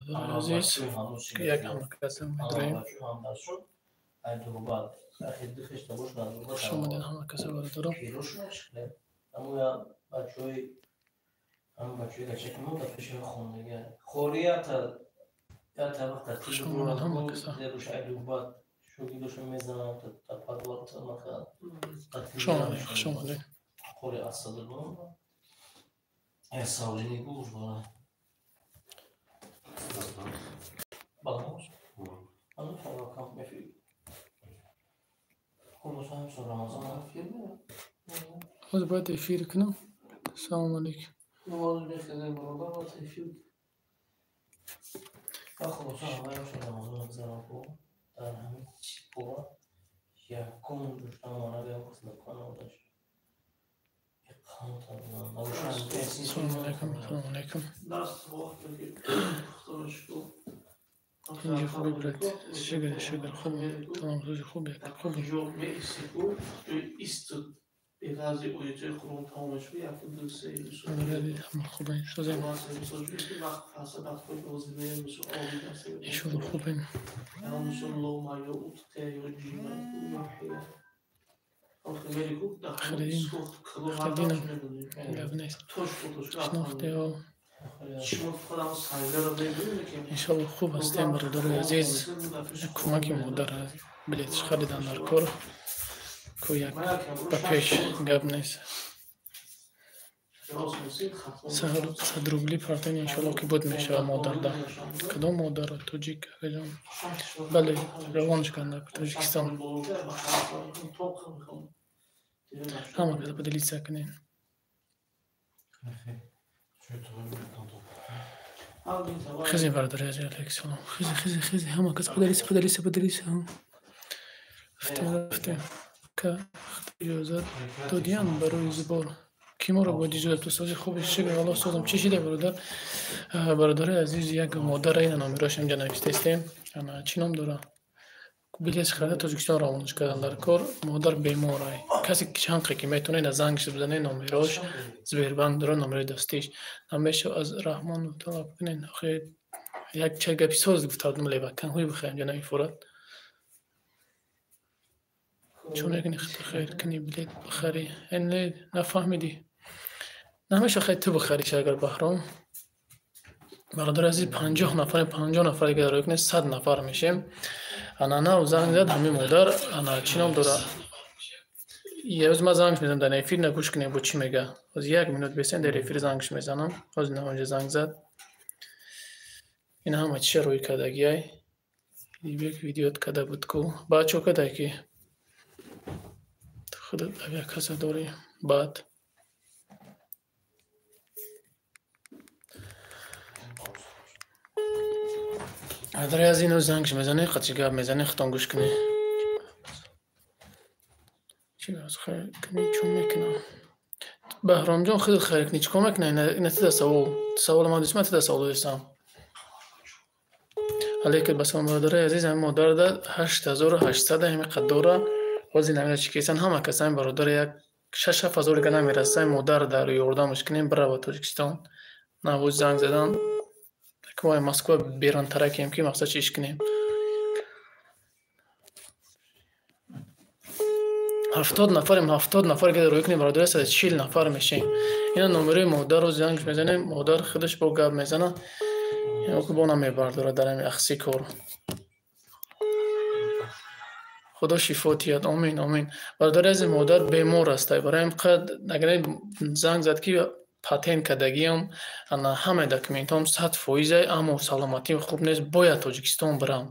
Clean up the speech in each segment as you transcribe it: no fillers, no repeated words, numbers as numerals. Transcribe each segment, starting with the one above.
Бародари азиз, як ҳамакаса медроем. Хуш омадед ҳамакаса, бародаро. Хуш омадед ҳамакаса. Хуш омадед, хуш омадед. Ҳозир бояд эфир кунам. Салому алейкум. Салому алейкум, салому алейкум. Инҷа хуби, брат. Шукр, шукр, хуб. Тамом, рӯзи хубе, хуб. Ҳама хубен, созем. Иншолло хубем. Харидин, харидинам. Гап нест. Шинохтео. Иншолло хуб ҳастем, бародарои азиз. Кӯмаки модар билетш харидан дар кор. Ку як ба пеш гап нест. 100 рубли партони, иншолло ки буд мешавад модарда. Кадом модара? Тоҷик, акаҷон? Бале, равонш кардам Тоҷикистон. Ҳама каса поделиться кунед. Хези, бародари азиз, алейкум. Хези, хези, хези, ҳама кас поделиться, поделиться, поделиться. Рафтем, рафтем. Ка иҷозат додиям барои сбор. Ки моро бояд иҷозат сози? Хуби, шукр, Аллоҳ, созам. Чӣ шида, бародар? Бародари азиз, як модара, ина номерош инҷа навистаистем. Ана чӣ ном дора? Билет харида, Тоҷикистон равонаш кардан дар кор. Модар бемор ай. Касе чанд ки метавонед, аз зангш бизанед, номерош Сбербанк дора, номерои дастиш. Намешав аз Раҳмон талаб кунед. Охи як чай гапи соз гуфта будам, лебакан ҳуй бихоям ҷа намефурад. Чун мекунӣ, хайр кунӣ, билет бихарӣ. Не, нафаҳмидӣ. Намеша, хай, ту бихариш агар, Баҳром. Бародари азиз, 50 нафар, 50 нафар дига дарои кунед, 100 нафар мешем. Ана нав занг зад ҳамин модар, ана чӣ ном дора? Ҳоз ман зангш мезанам дар эфир, на гӯш кунем, бо чӣ мега. Ҳоз як минут бесен, дар эфир зангш мезанам. Ҳоз на онҷа занг зад. Ин ҳама чиша рӯй кардагиай. Як видеот карда буд ку. Баъд чо кардай ки? Худат авиакасса дорӣ. Баъд Бародари азиз, ино зангш мезанед, қачи гап мезанед, худтон гӯш кунед. Чӣ аз хайр кунӣ, чун мекунам? Баҳромҷон, худат хайр кунӣ, чӣ кор мекунӣ? Ина тида савол. Саволи ман дӯст, ман тида савол дӯстам. Алейкум басалом, бародари азиз, ҳамин модарда 8800 ҳамин қад дора. Ҳозир намедонам чӣ кесан, ҳама кас ҳамин бародар як шаш ҳафт ҳазор дига намераса, ҳамин модар дар ёрдамаш кунем, бирава Тоҷикистон. Навоз занг задан. Мо Москва берунтаракем, ки мақсад чиш кунем. 70 нафарем, 70 нафар ки рӯй кунем, бародари, 140 нафар мешем. Ина номерои модарро зангш мезанем, модар худаш бо гап мезанад. Ино ки бо намебардорад дар ҳамин ахси кор. Худо шифо диҳад, омин, омин. Бародари азиз, модар бемор аст. Барои ҳамин қад агар занг зад, ки патент кардагиам, ана ҳамаи документҳоам 100 фоизай, аммо саломатиам хуб нест, бояд Тоҷикистон бирам.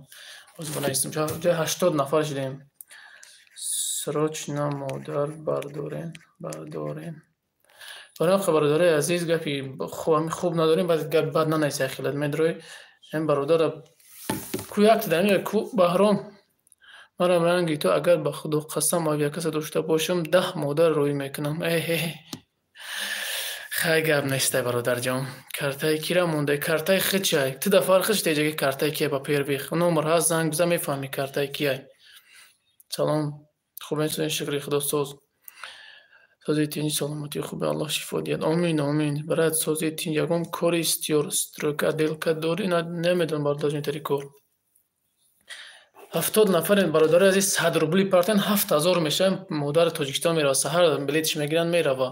Ҳозир бинависем, ҷои 80 нафар шудем. Срочно модар бардорем, бардорем. Барои ҳамин бародари азиз, гапи хуб надорем, баъд гап бад нанависай, хелат медрои. Ин бародара ку як дами ку Баҳром. Манам ранги ту, агар ба Худо қасам авиакасса дошта бошам, 10 модар рӯй мекунам. Эҳе. Хай, гап нестай, бародарҷон. Картаи кира монда? Картаи хичай. Ту да фарқиш теҷаги картаи кия ба первых. Номер ҳаст, занг бизан, мефаҳмӣ картаи кияй. Салом. Хуб, шукри Худо, соз. Сози тинҷ, саломатии хубе, Аллоҳ шифо диҳад. Омин, омин. Брат, сози тинҷ, ягон кори стройка, отделка дорӣ? Намедонам, бародарҷон, тари кор. 70 нафарем, бародари азиз, 100 рубли партен, 7000 мешавад. Модари Тоҷикистон меравад, саҳар билетиш мегиранд, мерава.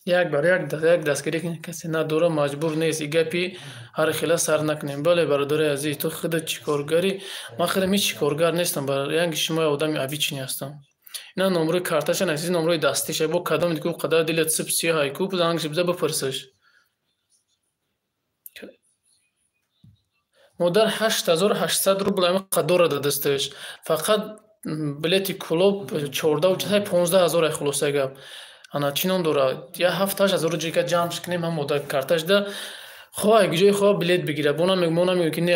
Як бар як як дастгирӣ касе надора, маҷбур нест. И гапи ҳар хела сар накунем. Бале, бародари азиз, ту худат чӣ коргарӣ? Ман худам ҳеҷ чӣ коргар нестам, янги шумо одами обычный ҳастам. Ина номрои карташа нависӣ, номрои дастиша. Бо кадом ку қадар дилат сиб сиёҳай ку, зангш биза, бипурсаш. Модар 8800 рубл ҳамин дорад дар дасташ. Фақат билети Кӯлоб 14 15 ҳазор. Хулоса гап, ана чӣ ном дорад, я 7-8 ҳазору ҷика ҷамъш кунем, ҳам модар карташда хоҳ ай ҷои хоҳ билет бигира. Бо мо намегӯем, ки не,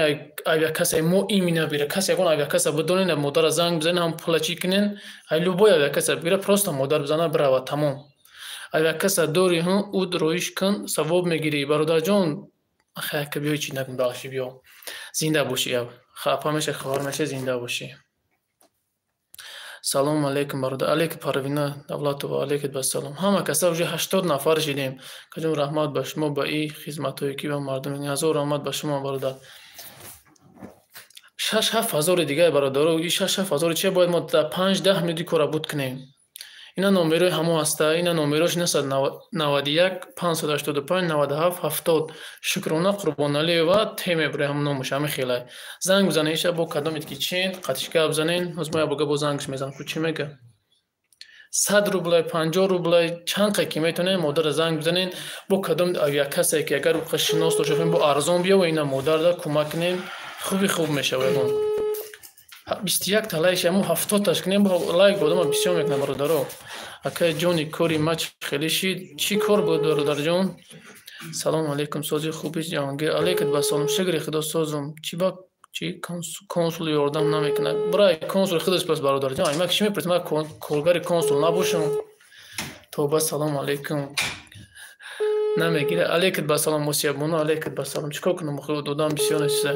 авиакасса мо имина бигира. Касе ягон авиакасса бидонед, модара занг бизанед, ҳам пула чӣ кунен, ай любой авиакасса бигира, просто модар бизана, бирава, тамом. Авиакасса дори, уд роиш кун, савоб мегирӣ, бародарҷон. Ака, биё, чӣ накун, бахши, биё, зинда бошӣ, апа меша, хоҳар меша, зинда бошӣ. Салому алейкум, бародар. Алейкум, Парвина Давлатова, алейкум басалом. Ҳама каса уже 80 нафар шидем. Каҷон, раҳмат ба шумо ба и хизматҳое, ки ба мардум. Ҳазор раҳмат ба шумо, бародар. 6-7 ҳазори дигар, бародаро, и 6-7 ҳазори чи бояд мо дар 5-10 минути кора буд кунем. Ина номерои ҳамо ҳаста, ина номерош 991 585 97 70. Шукрона Қурбоналиева те мебурем, ҳам номуш ҳами хелай. Занг бизанед иша, бо кадомед ки чин қатиш гап бизанед. Ҳозир мо ябога бо зангш мезанам, ку чӣ мега. 100 рублай, 50 рублай, чанд қай ки метавонед, модара занг бизанед. Бо кадом авиакассае ки агар шинос дошта, бо арзон биёва, ина модарда кӯмак кунем, хуби хуб мешава. Ягон 21 та лайк, ҳамун 70таш кунем, лайк одама бисёр мекунам, бародаро. Акай ҷони, кори ма хеле шид. Чӣ кор буд, бародарҷон? Салому алейкум, сози хуби, Ҷаҳонгир. Алейкум басалом, шукри Худо, созум. Чӣ ба чӣ консул ёрдам намекунад? Бурай консул худаш пас, бародарҷон. Ай, ма чӣ мепурсам? Ман коргари консул набошам. Тоба, салому алейкум. Намегира. Алейкум басалом, Осиябону, алейкум басалом. Чӣ кор кунам, одам бисёр нест.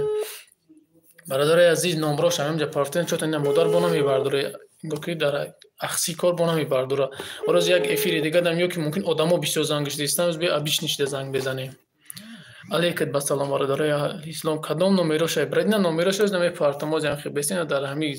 Бародари азиз, номрош ҳаминҷа партен, чото ина модар бо намебардора, ингор ки дар ахси кор бо намебардора. Ороз як эфири дига дам, ё ки мумкин одамо бисёр занг шудистан, бе обычный шида занг безанем. Алейкум басалом, бародарои ислом. Кадом номероша бред? Ина номероша намепартам, ози ҳам бесина дар ҳамин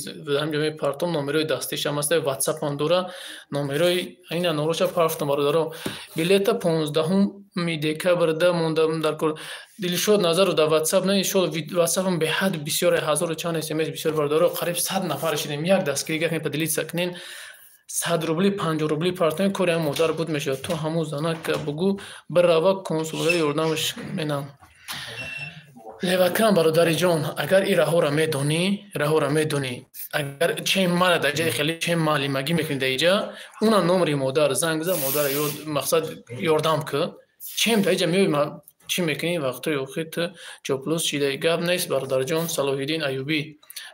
ҷо мепартам. Номерои дастишам аста, ватсапам дора, номерои ина номероша партам, бародаро. Билета 15 декабрда мондам дар кор. Дилшод Назару дар ватсап не шод, ватсапам беҳад бисёр, ҳазору чанд смс бисёр. Бародаро, қариб 100 нафар шидем, як дастгирӣ гап поделиться кунен, 100 рубли, 50 рубли партоем, кори ҳам модар буд мешавад. Ту ҳамун занак бугӯ, бирава консулгари, ёрдамаш менам. Левакан, бародари ҷон, агар и раҳоро медонӣ, раҳоро медонӣ, агар чем мара дар ҷаи хеле чем маълимагӣ мекунӣ дар иҷа, уна номери модар занг бизан, модара мақсад ёрдам ки чем дар иҷа меои, чӣ мекунӣ? Вақтҳои охир ту чоплус шидаи. Гап нест, бародарҷон. Салоҳиддин Аюбӣ,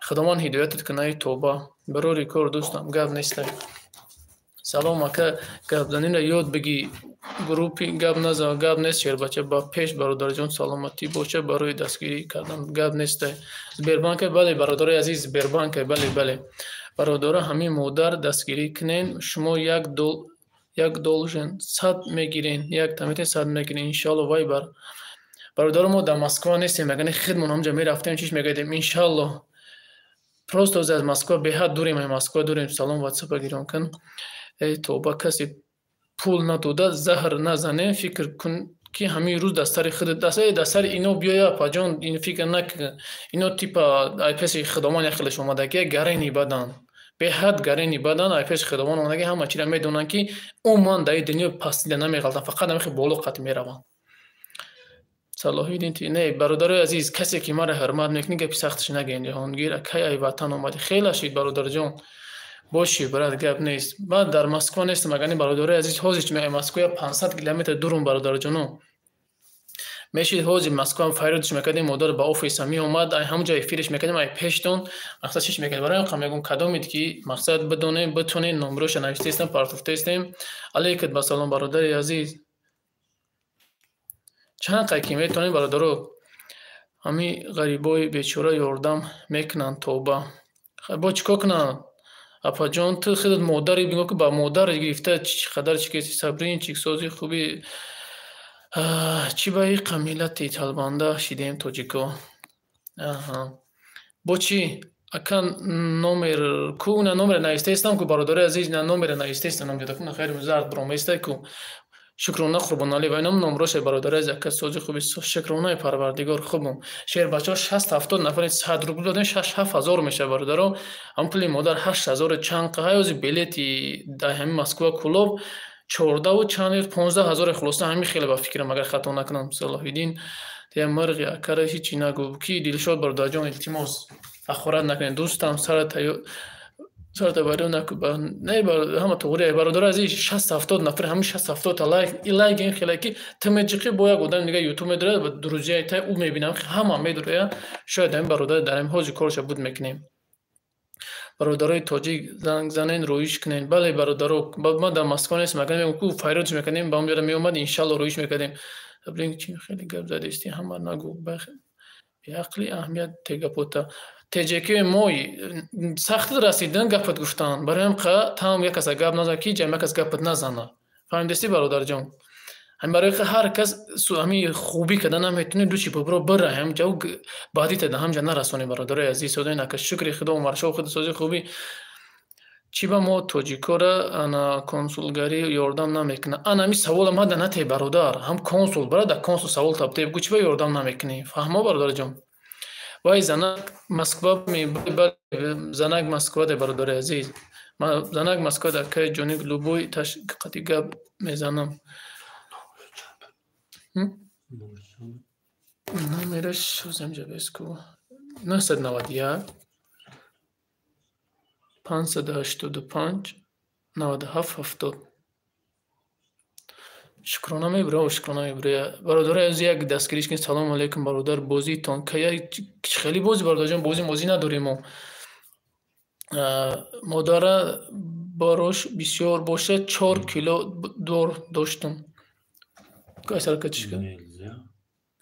Худованд ҳидоятат кунаи, тоба. Барори кор, дӯстам, гап нестай. Салом, ака, гапзаниро ёд бигӣ, группи гап назан. Гап нест, шербача, ба пеш, бародарҷон, саломатӣ боша. Барои дастгирӣ кардан гап нестай. Сбербанка, бале, бародарои азиз, Сбербанка, бале, бале. Бародаро, ҳамин модар дастгирӣ кунен, шумо як должен 100 мегирен, як таметен 100 мегирен, иншалло. Вай бар бародаро, мо дар Москва нестем, агар хидмон ҳамҷа мерафтем, чиш мегардем, иншалло. Просто аз Москва беҳад дурем, ай Москва дурем. Салом, ватсапа гирон кун. Эй тоба, касе пул надода, заҳр назане. Фикр кун, ки ҳамин рӯз дар сари худат, дар сари ино биёя, апаҷон, ин фикр накун. Ино типа ай пеши Худованд як хелеш омадагия, гарени бадан, беҳад гарени бадан, ай пеши Худованд омадаги, ҳама чиро медонанд, ки умуман дар ин дунё пастида намеғалтанд, фақат ҳамихи боло қат мераванд. Салоҳиддин, не, бародарои азиз, касе ки маро ҳурмат мекунӣ, гапи сахташ нагӯен. Ҷаҳонгир, кай ай ватан омадӣ? Хеле шид, бародарҷон, боши, брат, гап нест. Ман дар Москва нестам, агар не, бародарои азиз, ҳозир чи Москва 500 километр дурум, бародарҷоно. Мешид ҳозир Москва фарёдш мекардем, модар ба офиса меомад, ай ҳамун ҷо эфирш мекардем, ай пештон мақсад чиш мекардем. Барои ҳам мегӯм, кадомед ки мақсад бидонем, битонем, номероша навиштаистем, партофтаистем. Алейкум басалом, бародари азиз. Чанд қай ки метавонем, бародаро, ҳамин ғарибои бечора ёрдам мекунанд, тоба. Бо чӣ кор кунанд? Апаҷон, ту худат модари бигӯ, ки ба модар гирифта чӣ қадар чӣ кеси. Сабрин, чиксози хуби. Чӣ ба иқа миллати талбанда шидем тоҷико? Бо чӣ? Ака, номер ку? На, номера навистаистам ку, бародари азиз, на, номера навистаистам. Намҷода ку, хайр, зард биромаистай ку. Шукрона Қурбоналиева, инам номроше, бародари азиз. Ака, сози хуби? Шукронаи Парвардигор, хубум. Шербачаҳо, 60-70 нафари 100 рубл додем, 6-7 ҳазор мешавад, бародаро. Ҳам пули модар 8000 чанд қаҳай. Ози билети дар ҳамин Москва Кӯлоб 14-у чанд, 15 ҳазоре. Хулоса, ҳамин хеле, ба фикрам, агар хато накунам. Салоҳиддин, тия мирғи акара ҳичи нагӯ. Ки Дилшод, бародарҷон, илтимос, ахорат накунед, дӯстам, сарата барё наку. Не, ҳама туғри, бародари азиз, 60-70 нафар, ҳамин 60-70-та лайк. И лайк ин хеле ки ту меҷиқӣ, бо як одами дига Ютуб медорад ва друзья и тай ӯ мебинам, ҳама медорая. Шояд ҳамин бародар дар ҳамин ҳози корша буд мекунем. Бародарои тоҷик, занг занен, рӯиш кунен. Бале, бародаро, ма дар Москва нестам, агар ку файродш мекардем, ба онҷода меомад, иншалло, рӯиш мекардем. Сабрин, чи хеле гап задисти, ҳама нагӯ, беақли аҳамият тегапота теҷеки мо сахт расидан гапат гуфтан. Барои ҳам там як каса гап назан, ки ҷам як кас гапат назана. Фаҳмидастӣ, бародарҷон? Ҳамин барои ҳар кас ҳамин хубӣ карда наметавонӣ, дучи бобро бира ҳамҷа, баъдита да ҳамҷа нарасонӣ, бародарои азиз. Содои нака, шукри Худо, Умаршо, худ сози хубӣ. Чӣ ба мо тоҷикора ана консулгарӣ ёрдам намекунад? Ана ҳамин савола мада натей, бародар, ҳам консул бара, дар консул савол табте, бигӯ, чӣ ба ёрдам намекунӣ? Фаҳмо, бародарҷон? Вай занак Москва, занак Москва де, бародари азиз, занак Москва дар кай ҷони любой қати гап мезанам. Номераш ҳозамҷа беску: 991 585 97 70. Шукрона мебура, шукрона мебура. Бародари азиз, як дастгириш кунед. Салому алайкум, бародар, бозитон кая? Хеле бози, бародарҷон, бози мозӣ надорем мо. Модара барош бисёр бошад, 4 кило дор доштум. Айсарка чишка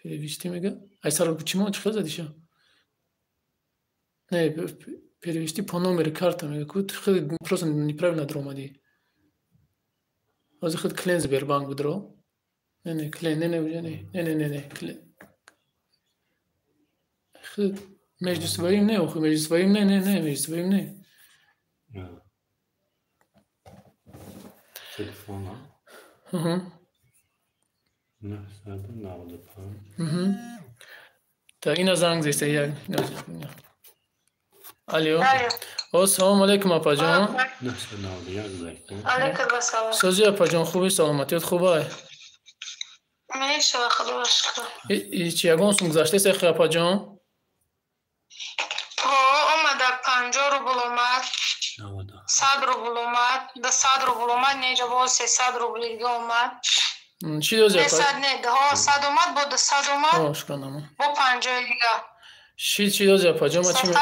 перевести мега. Айсарка чимо чӣ хел задиша? Не, перевести по номери карта мега. Хеле просто неправильно даромадӣ. Ҳозир худ клиент Сбербанк будро. Не, не, клиент, не, не, уже не, не, не, не, не, клиент. Худ между своим не, охи, между своим не, не, не, между своим не. Телефона. 995. Та ина занг зеста як. Алло. О, салому алейкум, апаҷон. 991. Алейкум ассалом. Сози, апаҷон, хуби, саломатият хубай? Мешава, худо шукр. Чи ягон сум гузаштест, эхи, апаҷон? Ҳо, омада, 50 рубл омад, 100 рубл омад, 200 рубл омад, неҷа боз 300 рубли дига омад. Чӣ дози? Не, 100 не, ҳо, 100 омад, бо 200 омад, шукронама. Бо 50-и дига. Чӣ дози, апаҷон? Ма чӣ? 300,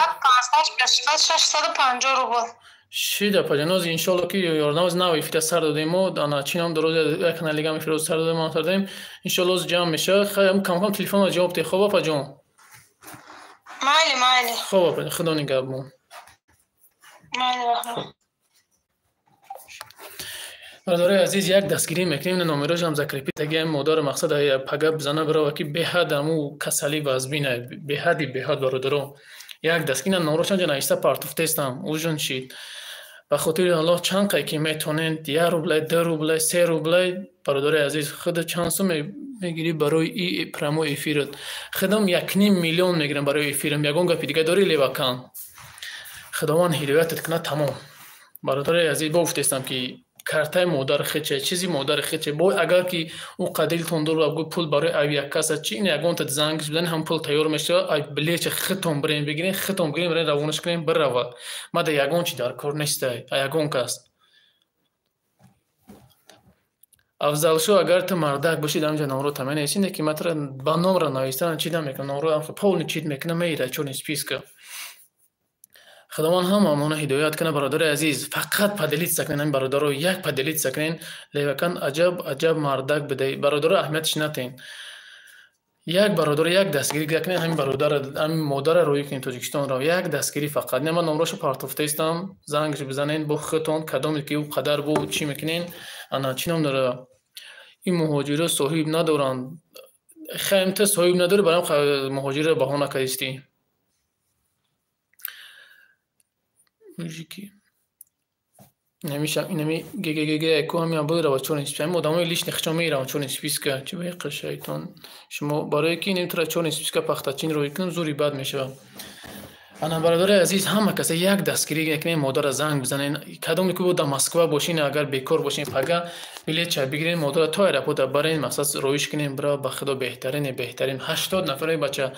500, 600, 650 рубл. Шид, апаҷон, нози, иншолло, ки ёрдам нав эфира сар додем мо. Ана чӣ ном дород, як каналигам эфиро сар додем, ма сар додем, иншолло, ҷамъ мешавад. Хай, камкам телефонро ҷавоб деҳ, хоб, апаҷон? Майли, майли. Хоб, апаҷон, худо нигаҳбон. Майли, раҳмат. Бародарои азиз, як дастгирӣ мекунем, номерошам закрепить таги модари мақсад пага бизана бирава, ки беҳад аму касалӣ вазбина, беҳади беҳад. Бародаро, як дастгирӣ, номерошам ҷа нависта партуфтестам, ужун шид. Ба хотири Аллоҳ, чанд қай ки метонед, 1 рублай, 2 рублай, 3 рублай. Бародари азиз, худ чанд сум мегирӣ барои и прямой эфират? Худам 1,5 миллион мегирам барои эфирам. Ягон гапи дига дорӣ, левакан? Худованд ҳидоятат кунад, тамом. Бародари азиз, бо гуфтестам, ки картаи модари хече, чизи модари хече. Бо агар ки ӯ қадилтон дур гӯ, пул барои авиакасса чи ин ягонта зангиш бидани, ҳам пул тайёр мешавад. Ай билеча хитон бирем бигирем, хитон бигирем, бирем равонаш кунем, биравад. Мада ягон чи дар кор нестай, а ягон кас. Афзалшо, агар ту мардак бошӣ, дар инҷа номро таменависӣ, не ки матра ба номра навистанам чӣ намекунам, номро полный чит мекунам, меира чёрный списка. Худованд ҳамаамонро ҳидоят кунад, бародари азиз. Фақат поделиться кунед, ҳамин бародаро, як поделиться кунед. Левакан, аҷаб аҷаб мардак бидаи, бародаро, аҳамиятш натен. Як бародар як дастгирӣ кунед, ҳамин бародар, ҳамин модарро рӯй кунед Тоҷикистонро. Як дастгирӣ фақат. Не, ман номрошо партофтаистам, зангш бизанед бо худтон, кадоме ки ӯ қадар бо чӣ мекунед. Ана чӣ ном дора? Ин муҳоҷиро соҳиб надоранд. Хайм ту соҳиб надорӣ, барам муҳоҷирро баҳона кардистӣ. Мужики. Инамиша, инами ГГГ ку ҳамин бирава чорный списка. Ҳамин одамои лишний хичо мераванд чорный списка. Чӣ ба яқа шайтон. Шумо барое ки инам тура чорный списка пахтачин рӯй кунам, зури бад мешавад. Ана бародари азиз, ҳама каса як дастгирӣ накунед, модарро занг бизанед. Кадоме ки бо дар Москва бошин, агар бекор бошин, пага билетча бигиред, модарро то аэропорта барен, мақсад роиш кунед, бирава ба худо беҳтарине, беҳтарин. 80 нафаре бача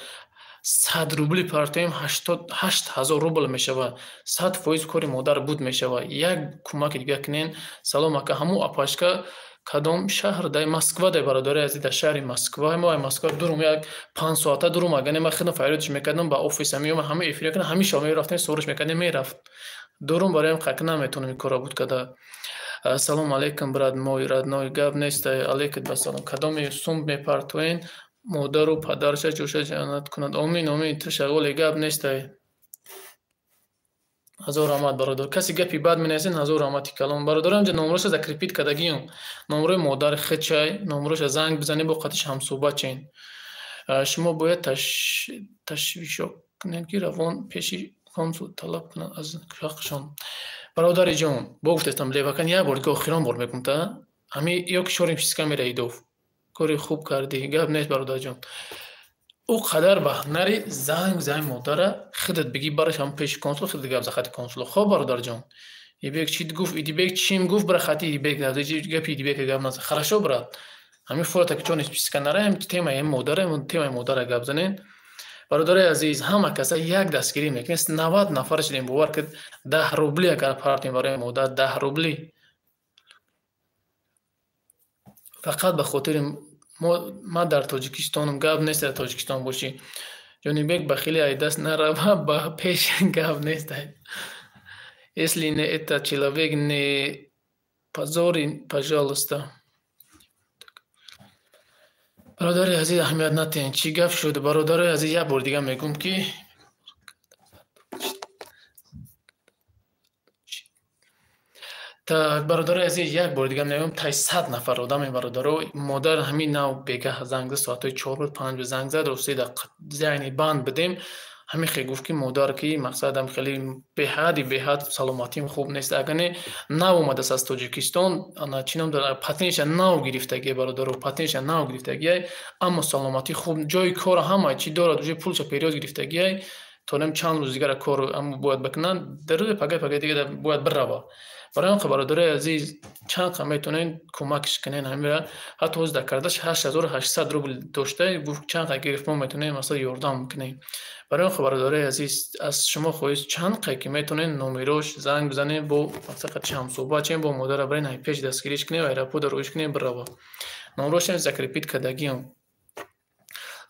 100 рубли партоем, 88 000 рубл мешавад. 100% кори модар буд мешавад. Як кӯмаки дига кунед. Салом ака, ҳамун апашка кадом шаҳр дай? Москва дай, бародари азиз, дар шаҳри Москва. Мо ай Москва дурум, як 5 соата дурум. Агар не, ман худам фарёдш мекардам, ба офиса меомад, ҳама эфир мекардам, ҳамин шаб мерафтем, сориш мекардем, мерафт. Дурум бароям қак наметонам ин корро буд карда. Салом алейкум, брат мой родной, гап нест, алейкум басалом. Кадоме сум мепартоен, модару падарша ҷоша ҷаннат кунад. Омин, омин, ту шағоле, гап нестай. Ҳазор раҳмат, бародар. Касе гапи бад менависен, ҳазор раҳмати калом. Бародарам, ҷа номроша закрепить кардагиём. Номрои модар хичай, номроша занг бизанед, бо қатиш ҳамсӯҳбат шен. Шумо бояд ташвишо кунед, ки равон пеши консул талаб кунад аз ҳақшон. Бародари ҷон, бо гуфтастам, левакан як бор дига охирон бор мегӯм та. Ҳами ё ки чорный списка мераидов. Кори хуб кардӣ, гап нест, бародарҷон. Ӯ қадар ба нари, занг бизани модара, худат бигӣ бараш ҳам пеши консул, худат гап за хати консул. Хоб, бародарҷон. Идибек чӣ гуфт? Идибек чим гуфт, бара хати Идибек гапи Идибека гап назан. Хорошо, брат. Ҳамин фората ки чорный списка нараем, темаи модара, темаи модара гап занен. Бародари азиз, ҳама каса як дастгирӣ мекунед. 90 нафар шудем, бовар кунед, 10 рубли агар партем барои модар, 10 рубли. Фақат ба хотири ман дар Тоҷикистонам, гап нест, дар Тоҷикистон бошӣ. Ҷонибек ба хеле айдаст нарава, ба пеш, гап нест. Если не это человек, не позори, пожалуйста. Бародари азиз, аҳамият натиҳед. Чӣ гап шуд? Бародари азиз, як бор дига мегӯм, ки так, бародари азиз, як бор дига мегӯям, тай 100 нафар одаме, бародаро, модар ҳамин нав бегаҳ занг зад, соатҳои 4 буд, 5 буд занг зад, рости дар яъне банд будем. Ҳамин хел гуфт, ки модар, ки мақсадам хеле беҳади беҳад саломатиам хуб нест. Агар не, нав омадааст аз Тоҷикистон, ана чӣ ном дорад, патентша нав гирифтагия, бародаро, патентша нав гирифтагия, аммо саломатӣ хуб, ҷои кора ҳама чӣ дорад, уже пулша период гирифтагия, то нем чанд рӯз дигара кор бояд бикунанд, дар рӯзи пага пага дига бояд бирава. Барои он бародари азиз, чанд қа метавонед кӯмакш кунед ҳамира, ҳатто ҳозир дар кардаш 8800 рубл дошта, гуфт чанд қа гирифт, мо метавонем масалан ёрдам кунем. Барои он бародари азиз, аз шумо хоҳиш, чанд қа ки метавонед номерош занг бизанед, бо мақсад ҳамсӯҳбат шавед, бо модара барен ҳай пеш дастгириш кунед, аэропорта роиш кунед, бирава. Номрошам закрепить кардагиам.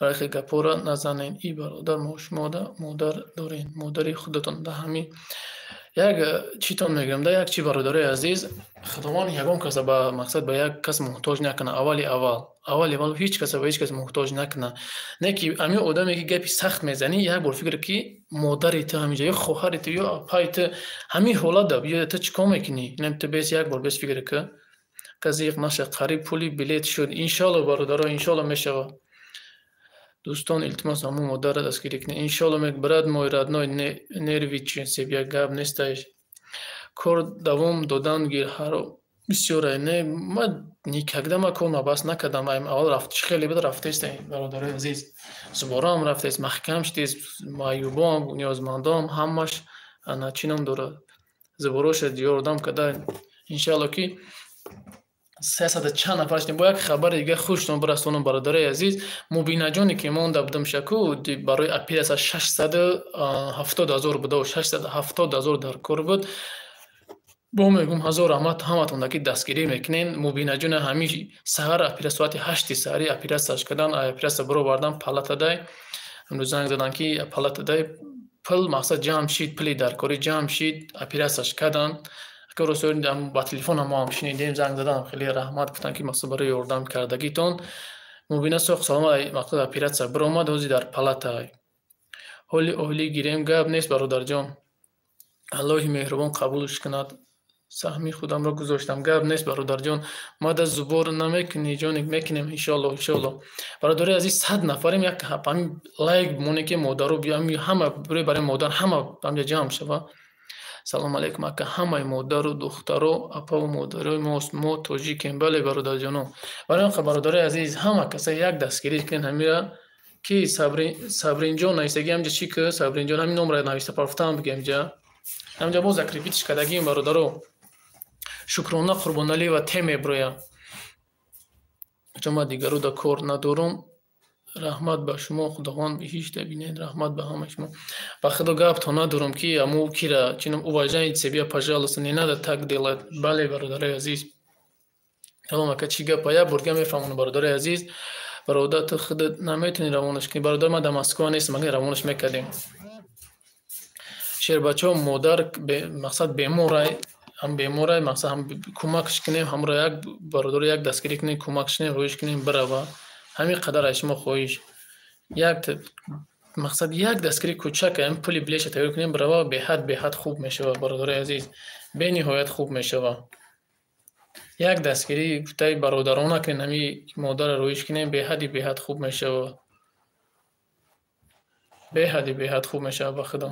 Рахи гапора назанед, и бародар, мо шумо модар дорем, модари худатон да ҳамин як читон мегӯям да, як чи, бародарои азиз, худованд ягон каса ба мақсад ба як кас муҳтоҷ накунад. Аввали аввал, аввали аввал ҳеҷ каса ба ҳеҷ кас муҳтоҷ накунад. Не ки ҳамин одаме ки гапи сахт мезанӣ, як бор фикр, ки модари ту ҳаминҷа ё хоҳари ту ё апаи ту ҳамин ҳолат да ё ту чӣ кор мекунӣ? Инам ту бес як бор бес фикр ки казиқ наша, қариб пули билет шуд. Иншоалло, бародаро, иншоалло мешавад. Дӯстон, илтимос, ҳамун модарро дастгирӣ кунед. Иншоалло, брат мой родной, нервничай себе, гап нестай. Кор давом додан гир, ҳаро бисёре. Не, ма никогда ма кор мабас накардам. Аввал рафт чӣ хеле буд, рафтест, бародарои азиз. Зубораам рафтест, маҳкам шудест, маъюбом, ниёзмандом, ҳамаш ана чӣ ном дорад. Зубороша ёрдам карда, иншоалло ки 300 чанд нафар шудем. Бо як хабари дига хуштон бирасонам, бародарои азиз. Мубинаҷоне ки монда будам шаку барои оператсия 670 000 буда, 670 000 дар кор буд. Бо мегӯм, ҳазор раҳмат ҳаматон ки дастгирӣ мекунен. Мубинаҷона ҳамин саҳар оператсия, соати 8 саҳари оператсияш кардан, оператсия баровардан, палатадай. Имрӯз занг задан, ки палатадай пул мақсад ҷамъ шид, пули даркорӣ ҷамъ шид, оператсияш кардан. Ба телефон мо ҳам шунидем, занг задан, хеле раҳмат гуфтанд, ки мақсад барои ёрдам кардагитон. Мубина соқ саломат, мақсад оператсия биромад, ҳозир дар палата. Ҳоли оилӣ гирем, гап нест, бародарҷон. Аллоҳи меҳрубон қабулш кунад. Саҳми худамро гузоштам. Гап нест, бародарҷон. Ма да сбор намекунӣ, ҷоник, мекунем, иншоалло, иншоалло. Бародари азиз, 100 нафарем, як ҳамин лайк бимонем, ки модаро ҳама барои модар ҳама ҳамҷа ҷамъ шава. Салом алейкум, ака, ҳамаи модару духтаро, апаву модарои мост, мо тоҷикем. Бале, бародарҷоно. Барои он бародарои азиз, ҳама каса як дастгирӣ кунед ҳамира, ки Сабринҷон навистагӣ ҳамҷа, чӣ ки Сабринҷон ҳамин номро нависта пафтам бигем ҷа. Ҳамҷа боз закрепить ш кардагим, бародаро. Шукрона Қурбоналиева те меброя. Чун ман дигару да кор надорум. Раҳмат ба шумо, Худованд биҳишта бинед, раҳмат ба ҳамаи шумо. Ба худо, гапто надорум, ки аму кира чинам, уважайте себя, пожалуйста, не надо так делать. Бале, бародарои азиз. Салом, ака, чӣ гапа? Як бор дига мефаҳмонам, бародарои азиз. Бародар, ту худат наметавонӣ равонаш кунӣ. Бародар, ман дар Москва нестам, агар равонаш мекардем. Шербачаҳо, модар мақсад беморай, ҳам беморай, мақсад ҳам кӯмакш кунем, ҳамро як бародаро як дастгирӣ кунем, кӯмакш кунем, роҳиш кунем, бирава. Ҳамин қадар аз шумо хоҳиш. Як мақсад, як дастгирии кӯчак, ҳамин пули билетша тайёр кунем, бирава, беҳад беҳад хуб мешавад, бародарои азиз. Бениҳоят хуб мешавад. Як дастгирии гуфтаи бародарона кунем, ҳамин модарро роҳиш кунем, беҳади беҳад хуб мешавад. Беҳади беҳад хуб мешавад, ба худо.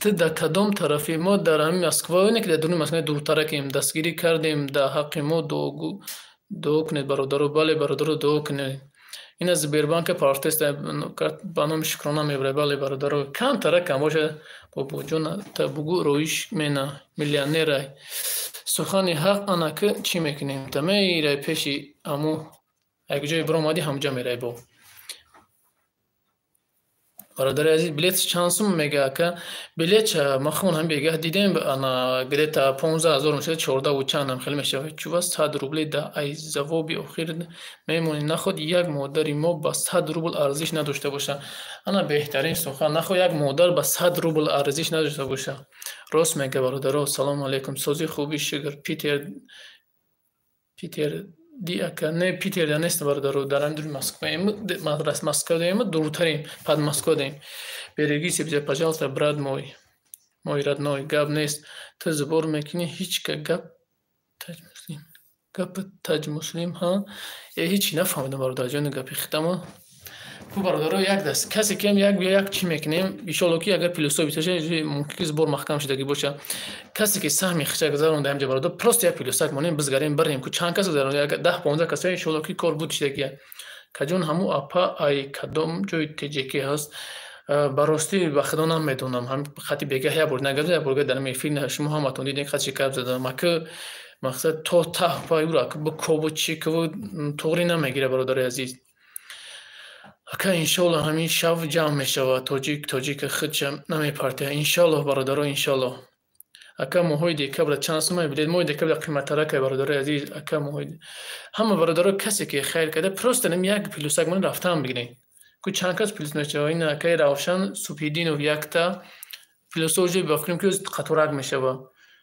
Ту дар кадом тарафӣ? Мо дар ҳамин Москва, не ки дар дуруни Москва, дуртаракем. Дастгирӣ кардем, дар ҳаққи мо дуо кунед, бародаро. Бале, бародаро, дуо кунед. Ин аз Сбербанка партест ба номи Шукрона мебарад. Бале, бародаро, камтара кам бошад. Бобоҷон, та бугӯ, роиш мена миллионерай. Сухани ҳақ, ана ки чӣ мекунем? Та мерай пеши аму як ҷое биромадӣ, ҳамҷа мерай бо. Бародари азиз, билет чанд сум мега, ака? Билетча ма хун ҳам бегаҳ дидем, ана где-то 15 000 мешавад, чордаву чандам хеле мешавад. Чува 100 рубли да ай завоби охир мемонӣ? Наход як модари мо ба 100 рубл арзиш надошта боша. Ана беҳтарин сухан. Наход як модар ба 100 рубл арзиш надошта боша. Рост мега, бародаро. Салому алейкум, сози хуби, шукр. Питер, Питер ди, ака? Не, Питер нест, бародаро, дар ҳамин дури Москваем, Москва даем, дуртарем, под Москва даем. Береги себя, пожалуйста, брат мой, мой родной. Гап нест, ту сбор мекунӣ, ҳеч ка гап таҷмуслим, гапи таҷмуслим ҳа. Э, ҳечи нафаҳмидам, бародарҷони, гапи хитама. Ку, бародаро, як даст касе ки як як чӣ мекунем, иншоалло, ки агар плюсо биташа, мумкин ки сбор маҳкам шудагӣ боша. Касе ки саҳми хича гузаронда ҳамҷа, бародар, просто як плюсак монем, бизгарем, барем. Ку чанд кас гузаронда? Як 10-15 каса, иншоалло, ки кор буд шудагия. Каҷон, ҳаму апа ай кадом ҷои теҷекӣ ҳаст? Ба ростӣ, ба худо, намедонам. Ҳам хати бегаҳ як бор нагап, як бор дар эфир шумо ҳаматон дидем, хати гап задам. Ака, мақсад то таҳ па юра бикобу чӣ куву туғрӣ намегира, бародари азиз. Ака, иншоалло, ҳамин шав ҷамъ мешавад. Тоҷик тоҷика худша намепартояд. Иншоалло, бародаро, иншоалло. Ака, моҳои декабра чанд сумай билет? Моҳи декабра қиматтаракай, бародарои азиз. Ака, моҳои ҳама бародаро, касе ки хайр карда, просто ним як плюсак мон рафтан бигирем. Ку чанд кас плюс мешава? Ин акаи Равшан Субҳиддинов якта плюсо уже, ба фикрам, ки қаторак мешава.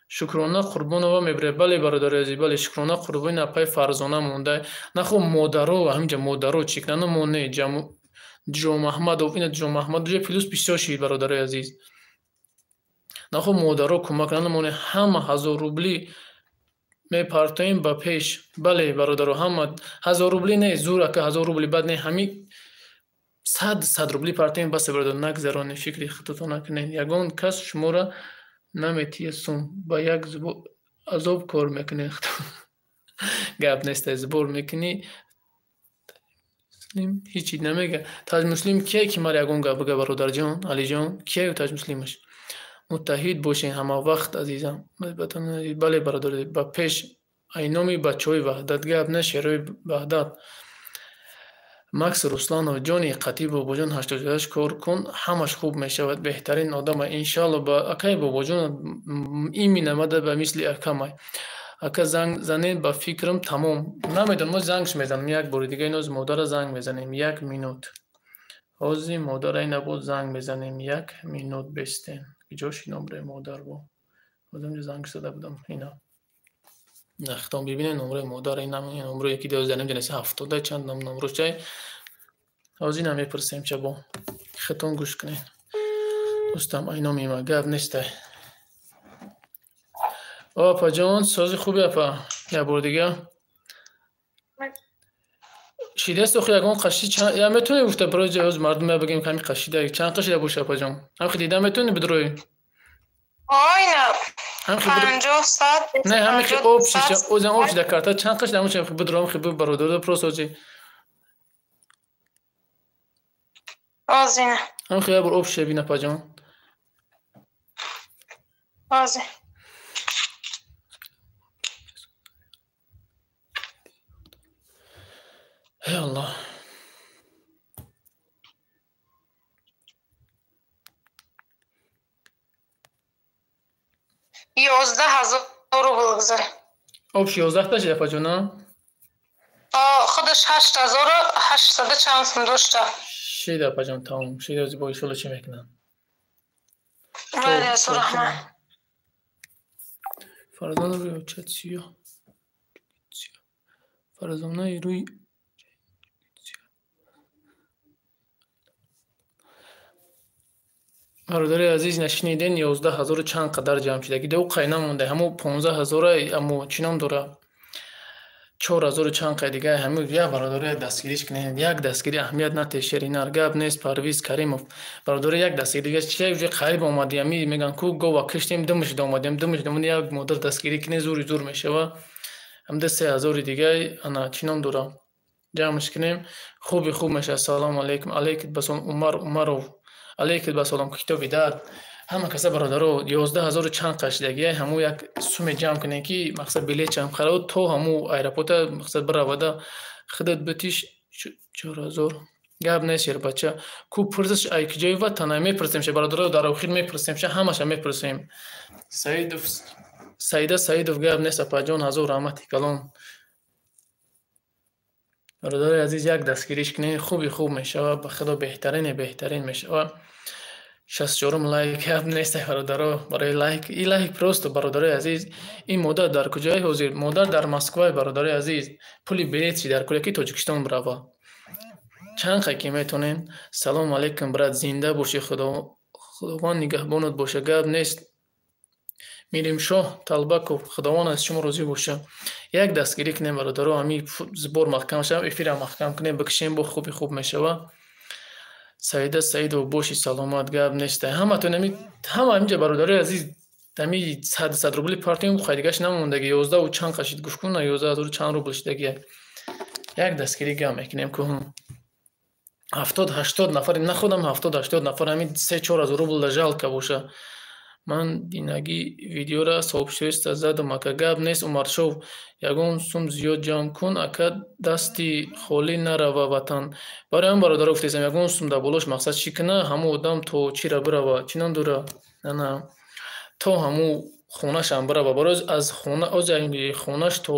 Шукрона Қурбонова мебарад. Бале, бародари азиз, бале, Шукрона Қурбонова апаи Фарзона монда. Нахо модаро, ҳаминҷа модаро чӣ кунанд, мо не. Ҷомаҳмадов, ина Ҷомаҳмад уже плюс бисёр шид, бародарои азиз. Нахо модаро кӯмак кунанд, мо не, ҳама 1000 рубли мепартоем ба пеш. Бале, бародаро, ҳама 1000 рубли не, зур, ака, 1000 рубли бад не, ҳами сад рубли партоем, басе, бародар. Нагзаронед, фикри худтон накунед. Ягон кас шуморо наметия сум ба як азоб кор мекунед. Гап нест, сбор мекунӣ, ҳечи намега. Таҷмуслим кие, ки мара ягон гап бига, бародарҷон Алиҷон? Кие таҷмуслимаш? Муттаҳид бошед ҳама вақт, азизам. Бале, бародар, ба пеш, айноми бачаҳои Ваҳдат. Гап не, шерои Ваҳдат. Макс Русланов, ҷони қатӣ бобоҷон 88 кор кун, ҳамаш хуб мешавад. Беҳтарин одама, иншоалло. Ба акаи бобоҷон имина мада ба мисли акамай. Ака, занг занед, ба фикрам, тамом. Намедонам, мо зангш мезанем як бори дига. Иноз модара занг мезанем, як минут. Ҳозир модара ина боз занг мезанем, як минут бестем. Куҷо шинобре модар бо? Ҳозир занг зада будам ина. Нахтон бибинед номрои модар, ин номро яки дозданем ҷанаси 70 чанд номро чай. Ҳозир ина мепурсем чабо. Хитон гӯш кунед. Дӯстам, ай номи ма гап нестай. Апаҷон, сози хуби апа. Як бор дига. Шидаст охи ягон қаши чанд я метавонӣ гуфта барои ҷоз мардум я бигем ками қашида чанд қашида боша апаҷон? Ҳамхи дида метавонӣ бидрои? Ойна. Ҳамхи 50 100. Не, ҳамхи об шиша, озан об шида карта чанд қашида ҳамхи ҳамхи бидро ҳамхи бародаро просто ози. Озина. Ҳамхи як бор об шиша бин апаҷон. Ози. Ey Аллоҳ. 11 000 рубл гузар. Об ши 11 та шида апаҷон, а? Худаш 8800 чанд сум дошта. Шида апаҷон, тамом. Шида ози бо иншолло чӣ мекунам. Бале, раҳмат. Фарзона рӯи очат сиёҳ. Фарзонаи рӯи бародари азиз, нашиниден 11 000 чанд қадар ҷамъ шидаги. Ду қай намонда, ҳамо 15 000 амо чӣ ном дора? 4000 чанд қай дига ҳамо як бародари дастгириш кунед. Як дастгирӣ аҳамият нате шеринар гап нест. Парвиз Каримов бародари як дастгирӣ дига чи уже қариб омадем. Ами меган ку гова киштем димш омадем, димш омадем. Як модар дастгирӣ кунед, зури зур мешава. Ҳамда 3000 дига ана чӣ ном дора? Ҷамъш кунем, хуби хуб мешава. Ассалому алайкум. Алайкум басалом Умар Умаров. Алайкум басалом китоби дард. Ҳама каса бародаро 11 000 чанд қашидагия ҳаму як суме ҷамъ кунем ки мақсад билет ҷамъ харавад то ҳаму аэропорта мақсад биравада худат битиш 4000 гап нест шербача. Ку пурсаш ай киҷои ватана мепурсем ша бародаро, дар охир мепурсем ша, ҳамаша мепурсем. Саидов Саида Саидов гап нест апаҷон, ҳазор раҳмати калон. Бародари азиз, як дастгириш кунед, хуби хуб мешава, ба худо беҳтарине беҳтарин мешава. 64-ум лайк гап нест бародаро, барои лайк и лайк просто бародарои азиз. Ин модар дар куҷое ҳозир? Модар дар Москвае бародарои азиз. Пули билет чи дар куҷое ки Тоҷикистон бирава. Чанд қай ки метонем. Салому алайкум брат, зинда бошӣ, худо Худованд нигаҳбонат боша, гап нест. Миримшоҳ Талбаков, Худованд аз шумо розӣ боша. Як дастгирӣ кунем бародаро, ҳами сбор маҳкам шава, эфира маҳкам кунем, бикшем, бо хуби хуб мешава. Саида Саидов боши саломат, гап нест. Ҳаматон ҳами ҳама ҳаминҷа бародарои азиз ҳами сад сад рубли партием, хайдигаш намондаги 11 чанд қашид гӯш кун, 11 000 чанд рубл шидаги. Як дастгирӣ гап мекунем ку 70-80 нафар, находам 70-80 нафар ҳамин 3-4 ҳазор рубл да жалко боша. Ман динагӣ видеора сообщество задам ака, гап нест. Умаршов, ягон сум зиёд ҷамъ кун ака, дасти холӣ нарава ватан. Барои ҳам бародаро гуфтесам, ягон сум дар болош мақсад чӣ куна, ҳамун одам то чира бирава, чӣ ном дора, ана то ҳамун хонашам бирава. Барои аз хона оз хонаш то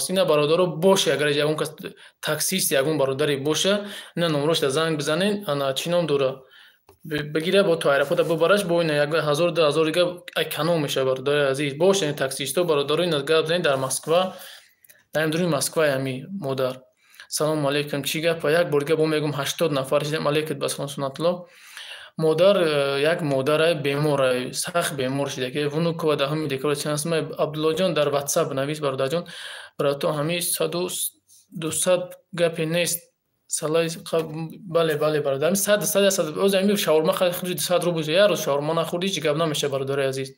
ина бародаро боша, агар ягон кас таксист ягон бародаре боша, ина номрошда занг бизанед, ана чӣ ном дора, бигира бо то аэропорта бибараш, бо ина як ҳазор ду ҳазор дига эконом мешава. Бародари азиз, боша таксисто бародаро, ина гап занед дар Москва, дар дуруни Москва ҳами модар. Салому алайкум, чӣ гапа? Як бор дига бо мегӯм, 80 нафар шидем. Алайкум басалом Сунатулло. Модар як модарай беморай, сахт бемор шида ки Внуково 10 декабр чанд сум? Абдуллоҷон, дар WhatsApp навис бародарҷон, брато ҳами саду дусад гапе нест. Салай бале бале бародар, ҳами сад сад сад оз ҳами шаурма харид 200 рубл, як рӯз шаурма нахӯрди ҳеҷ гап намешава бародари азиз.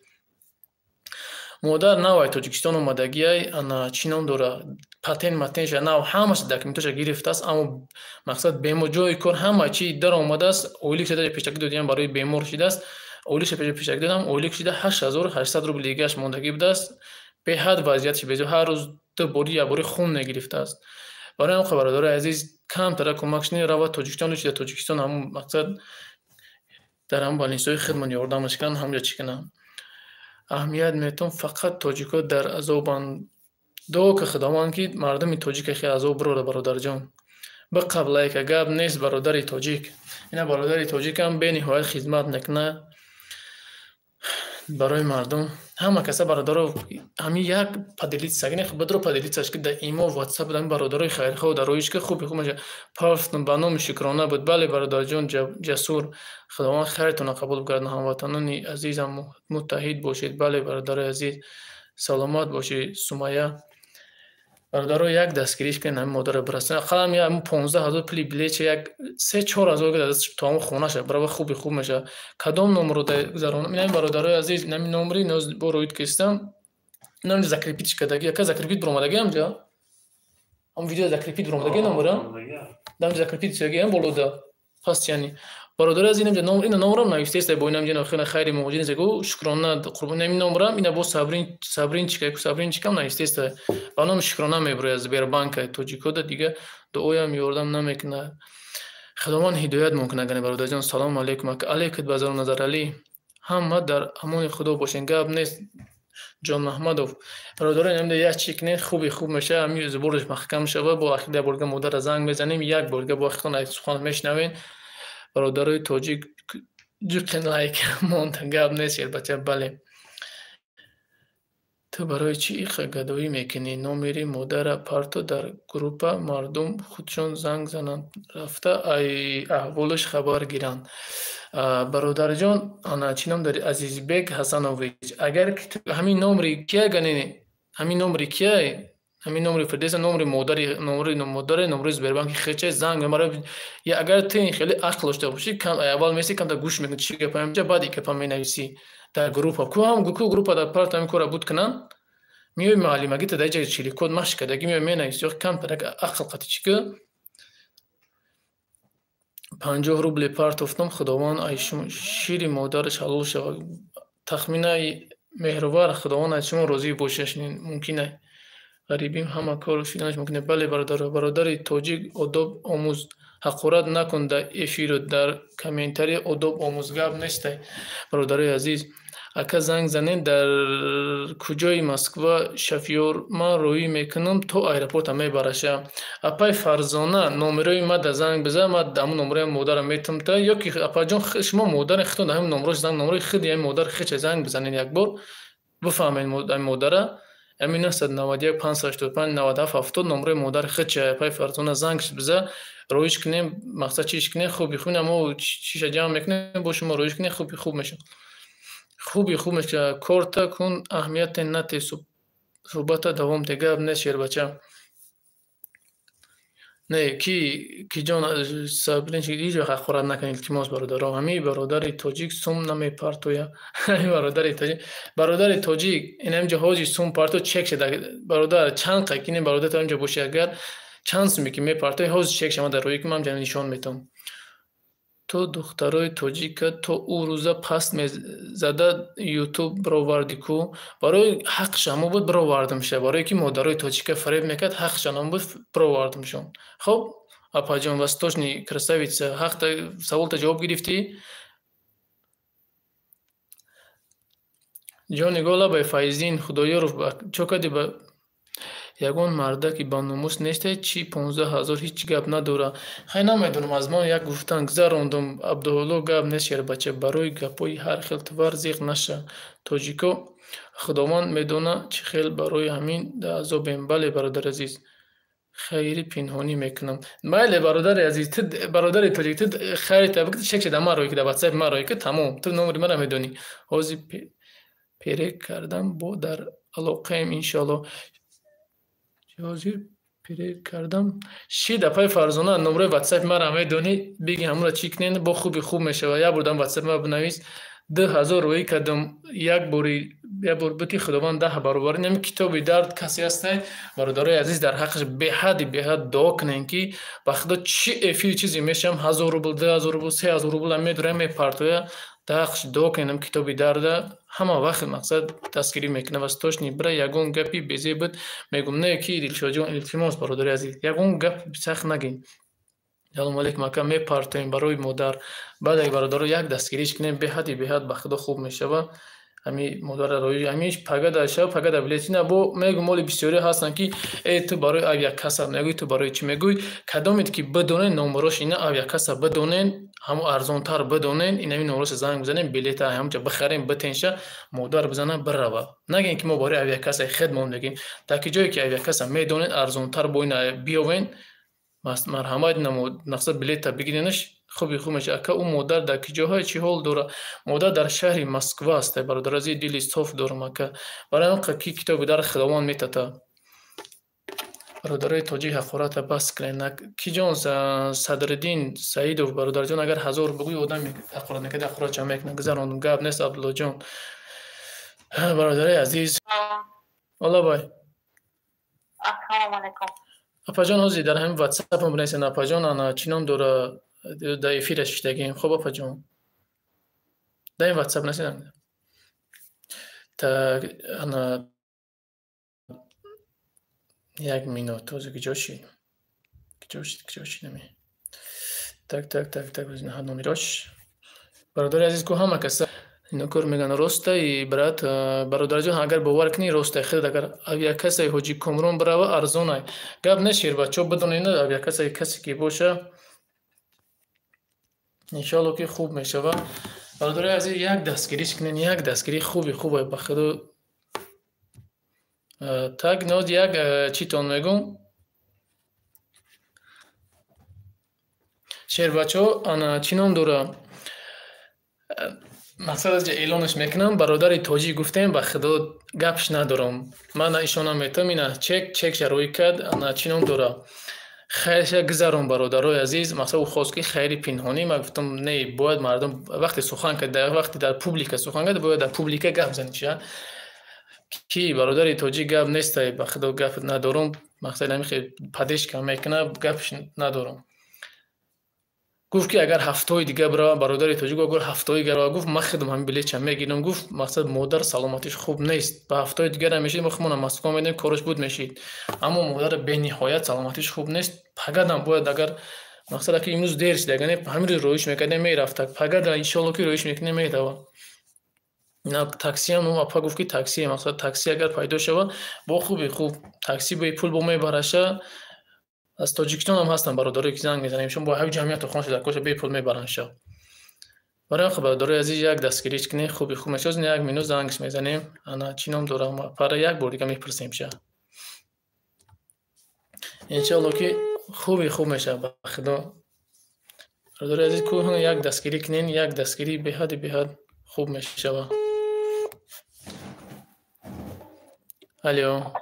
Модар навай Тоҷикистон омадагиай, ана чӣ ном дора, патент матенша нав ҳамаша документоша гирифтааст, аммо мақсад бемор ҷои кор ҳама чи дар омадааст, ойлик шуда пешакӣ додиам барои бемор шидааст, ойликша пешакӣ додам, ойлик шида 8800 рубл дигаш мондагӣ будааст. Беҳад вазъиятш безор, ҳар рӯз ду бори як бори хун мегирифтааст. Барои ҳам бародарои азиз, камтара кӯмак шунед, равад Тоҷикистон, шида Тоҷикистон ҳамун мақсад дар ҳамун больницаҳои хидмат ёрдамаш кунанд, ҳамҷа чӣ кунанд. Аҳамият метон, фақат тоҷикҳо дар азобанд. Дуо ки Худованд ки мардуми тоҷик хеле азоб бирора бародарҷон. Биқабл лайка гап нест бародари тоҷик. Ина бародари тоҷикам бениҳоят хизмат мекунад. Барои мардум ҳама каса бародаро ҳамин як поделиться гине бадро поделиться ки дар имо ватсап дар бародарои хайрхоҳ дар роиш ки хуби хуб меша. Пафтум ба номи Шукрона буд. Бале бародарҷон Ҷасур, Худованд хайртонро қабул бигардонад. Ҳамватанони азизам муттаҳид бошед. Бале бародарои азиз, саломат бошед. Сумая бародаро як дастгириш кунед, ҳамин модарро бирасонед. Ақаллан я 15 000 пули билетча як 3-4 ҳазор то ҳамон хонаша барава, хуби хуб мешавад. Кадом номро гузаронам? Инами бародарои азиз, инами номри ноз бо роид кистам, инам закрепить кадаги, яка закрепить биромадаги ҳамҷа, ҳам видео закрепить биромадаги номра дам закрепить саги ҳам болода пас, яъне бародари азиз, инамҷа ном, ина номрам навиштаест бо инамҷа хеле хайри муҳоҷир нест, ку Шукрона Қурбон, инами номрам ина бо Сабрин, Сабринчика, Сабринчикам навиштаест, ба номи Шукрона мебирояд. Сбербанка тоҷикода дига дуоям ёрдам намекунад. Худованд ҳидоят мекунад гани бародарҷон. Салому алейкум, алейкум базару Назаралӣ, ҳама дар амони Худо бошен. Гап нест, Ҷон Маҳмадов. Бародарон, инамда як чи кунед, хуби хуб мешавад, ҳамин зубораш маҳкам шава. Бо ахир як борга модарра занг мезанем, як борга бо ахиртон сухан мешунавем. Бародарои тоҷик ҷуқин лайк монд. Гап нест, шербача. Бале, ту барои чӣ иқа гадоӣ мекунӣ? Номери модара парто дар группа, мардум худшон занг зананд, рафта ай аҳволаш хабар гиранд. Бародарҷон, ана чӣ ном дорӣ? Азизбек Ҳасанович, агар ҳамин номри кия гане, ҳамин номри кия, ҳамин номри Фирдеса, номри модари, номри модари, номри Сбербанки хеча занг мебара. Я агар ту ин хеле ақл дошта бошӣ, аввал меси камта гӯш мекунӣ чӣ гапа инҷа, баъд и гапа менависӣ дар группа. Ку ҳам ку группа дар парт ҳамин кора буд кунанд, меои муаллимагӣ та дар ҷа чиликод машқ кардагӣ, меои менависӣ. Камтарак ақл қати чӣ ки 50 рубле партофтам. Худованд ай шумо шири модараш ҳалол шавад. Тахминаи Меҳрувар, Худованд аз шумо розӣ бошад. Мумкин ай ғарибим ҳама кор шуданаш мумкин. Бале бародар, бародари тоҷик, одоб омӯз, ҳақорат накун дар эфиру дар комментария, одоб омӯз. Гап нестай, бародарои азиз. Ака, занг занед, дар куҷои Москва шофёр, ман роҳӣ мекунам, то аэропорта мебараша. Апай Фарзона, номерои мада занг бизан, ман ҳамун номерои модарам метам та, ё ки апаҷон, шумо модари худтон ҳамин номерош занг, номерои худи ҳамин модари худша занг бизанед, як бор бифаҳмед ҳамин модара. Ҳамин 991 585 97 70 номерои модари худша. Апай Фарзона, занг биза, роҳиш кунем, мақсад чиш кунем, хуби хуб мо чиша ҷамъ мекунем, бо шумо роҳиш кунем, хуби хуб мешавад, хуби хуб мешавад. Корта кун, аҳамияте нате, суҳбата давом те. Гап нест, шербача. Не ки ки ҷон Сабрин, ҳеҷ вақт ҳақорат накунед, илтимос, бародаро. Ҳамин бародари тоҷик сум намепартоя. Ҳамин бародари тоҷик, бародари тоҷик, ин ҳаминҷо ҳоҷи сум парто, чек шуда. Бародар, чанд қа ки ин бародар то ҳаминҷо боши, агар чанд суме ки мепартои, ҳозир чек шава дар роҳи ки ман ҳамҷа нишон метавам. Ту духтарои тоҷика то ӯ рӯза паст мезада ютуб бировардӣ ку, барои ҳаққша ҳамо буд, бировардамша, барое ки модарои тоҷика фареб мекард, ҳаққша ҳамо буд, бировардамшон. Хоб, апаҷон восточный красавица, ҳақта саволта ҷавоб гирифтӣ? Ҷони гола бай Файздин Худоёров, чо кардӣ? Ба ягон мардаки баномус несте чӣ? 15 000 ҳеҷ гап надора. Хай, намедонам, аз ман як гуфтан гузарондум. Абдулло, гап нест, шербача. Барои гапҳои ҳар хел твар зиқ наша. Тоҷико Худованд медона, чӣ хел барои ҳамин дар азобем. Бале, бародари азиз, хайри пинҳонӣ мекунам. Бале, бародари азиз, ту бародари тоҷик, ту хайри чек шуда ман роҳӣ ки дар ватсапи ман роҳӣ ки тамом, ту номери мара медонӣ. Ҳозир перек кардам, бо дар алоқаем, иншоалло. Ҳозир перек кардам шид. Апаи Фарзона, номерои ватсапи мара медонӣ, биги ҳамонро чӣ кунед, бо хуби хуб мешавад. Як бор дар ватсапи ман бинавис: 2000 роҳӣ кардам, як бори, як бор бути, Худованд 10 баробар. Ҳамин китоби дард касе ҳастай, бародарои азиз, дар ҳаққаш беҳадди беҳад дуо кунем, ки ба Худо чӣ эфири чизе мешавам, 1000 рубл, 2000 рубл, 3000 рубл медурам, мепартоя. Дар ҳаққаш дуо кунем. Ҳамин китоби дарда ҳама вақт мақсад дастгирӣ мекунад. Восточный бира, ягон гапи безеб буд, мегум не ки Дилшодҷон, илтимос, бародари азиз, ягон гап сахт нагӯед. Салому алейкум, ака, мепартоем барои модар. Баъд ай бародаро як дастгириш кунем, беҳадди беҳад ба Худо хуб мешавад. Ҳами модарра роҳӣ ҳамиш пага дар шав, пага дар билет ина бо мегум. Моли бисёре ҳастанд, ки э, ту барои авиакасса мегӯй, ту барои чӣ мегӯй? Кадомед ки бидонед номерош ина авиакасса бидонед. ҳамо арзонтар бидонен, инами номроша занг бизанем, билета ҳамҷа бихарем, битенша, модар бизана бирава. Нагем ки мо барои авиакасса хед мондагим. Дар ки ҷое ки авиакасса медонен, арзонтар бо ин биёвен, марҳамат мақсад билета бигиренаш, хуби хуб мешавад. Ака, ӯ модар дар ки ҷоҳое чӣ ҳол дора? Модар дар шаҳри Москва аст, бародар азиз, дили соф дорам ака. Барои он ки китоби дар Худованд метата. Бародарои тоҷик, ҳақората бас кунед. Ки ҷон Садриддин Саидов, бародарҷон, агар ҳазор бугӯй, одам ҳақорат мекард, ҳақорат ча мекунад. Гузарондум, гап нест, Абдуллоҷон. Бародарои азиз. Олабай. Ассалому алайкум. Апаҷон, ҳозир дар ҳамин WhatsApp-ам бинависед, апаҷон, ана чӣ ном дора, дар эфира шиштагим. Хуб, апаҷон. Дар ин WhatsApp нависед. Так, ана як минут, ҳозир куҷо шид? Куҷо шид? Куҷо шид ами? Так, так, так, так, номерош. Бародари азиз, ку ҳама каса ино кор мегӯянд ростай, брат, бародарҷон, агар бовар кунӣ, ростай. Хеле агар авиакассаи Ҳоҷи Комрон бирава, арзонай. Гап нест, шербачо, бидонед, авиакассаи касе ки боша, иншоалло ки хуб мешавад. Бародари азиз, як дастгириш кунед, як дастгирии хуби хубе, ба худо. Так, ноз як читон мегӯм. Шербачо, ана чӣ ном дора? Мақсад аз эълонаш мекунам, бародари тоҷик гуфтем, ба худо гапш надорам. Ман ишонам метам, ина чек шароӣ кард, ана чӣ ном дора? Хайрша гузарон, бародарои азиз. Мақсад ӯ хост ки хайри пинҳонӣ, ман гуфтам не, бояд мардум вақте сухан кард, вақте дар публика сухан кард, бояд дар публика гап занӣ ша. Ки бародари тоҷик гап нестай, ба худо гап надорам. Мақсад ҳамин хел падешка мекунад, гапш надорам. Гуфт ки агар ҳафтаҳои дига бирава, бародари тоҷик, агар ҳафтаҳои дига бирава, гуфт ман худам ҳамин билетча мегирам. Гуфт мақсад модар саломатиш хуб нест, ба ҳафтаҳои дигара мешид, мо худмона Москва медем, кораш буд мешид. Аммо модар бениҳоят саломатиш хуб нест. Пагадам бояд, агар мақсад аки имрӯз дер шид, агар не ҳамин рӯз роиш мекардем, мерафт. Пагада иншоалло ки роиш мекунем, мерава. На таксиам, апа гуфт ки такси, мақсад такси агар пайдо шавад, бо хуби хуб такси бо пул бо мебараша. Аз Тоҷикистон ҳам ҳастанд бародарое ки занг мезанем, шумо бо ҳамин ҷамъиятро хонша дар коша бепул мебаранд ша. Барои хуб, бародарои азиз, як дастгирӣ кунед, хуби хуб мешавад. Як минут зангш мезанем, ана чӣ ном дорам, пара як бор дига мепурсем ша. Иншоалло ки хуби хуб мешавад, ба худо. Бародарои азиз, ку як дастгирӣ кунед, як дастгирӣ беҳади беҳад хуб мешавад. Алло.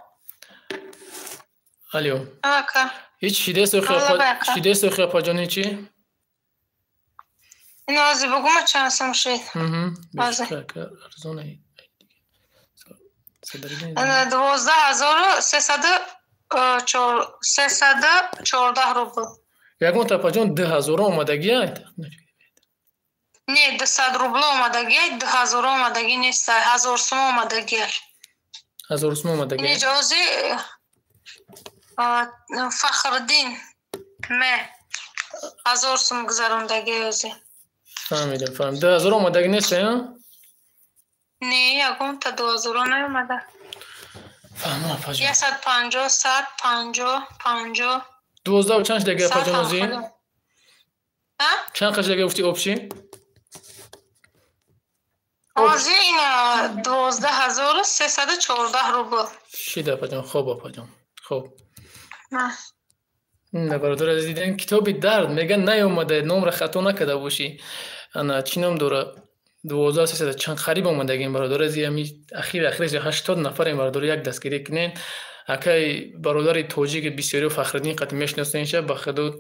Алло. Ака. Ҳеч шидесту хиёпаҷон, ҳечи? Ино ҳозир бугума чанд сум шид? Арзон. 12 314 рубл. Ягон тапаҷон 2000 омадагия? Не, 200 рубл омадагия, 2000 омадагӣ нест, 1000 сум омадагия. 1000 сум омадагия? Инҷо ҳозир Фахриддин ме 1000 сум гузарондагӣ ҳозир. Фаҳмидам, фаҳмидам. 2000 омадагӣ нест, а? Не, ягонта 2000 наомада. Фаҳмам, апаҷон. 150, 100, 50, 50. 12 чанд шидаги, апаҷон, ҳозир? Чанд қашдаги шидаги гуфти общий? Ҳозир ина 12 314 рубл. Шида, апаҷон, хоб, апаҷон, хоб. На, бародар азиз, дидем, китоби дард меган наёмада, номра хато накарда бошӣ. Ана чӣ ном дора? 12 300 чанд қариб омадагим, бародар азиз, ами ахир ахираш 80 нафарем, бародар, як дастгирӣ кунед. Акай бародари тоҷик бисёриё Фахриддин қати мешиносенша, ба худо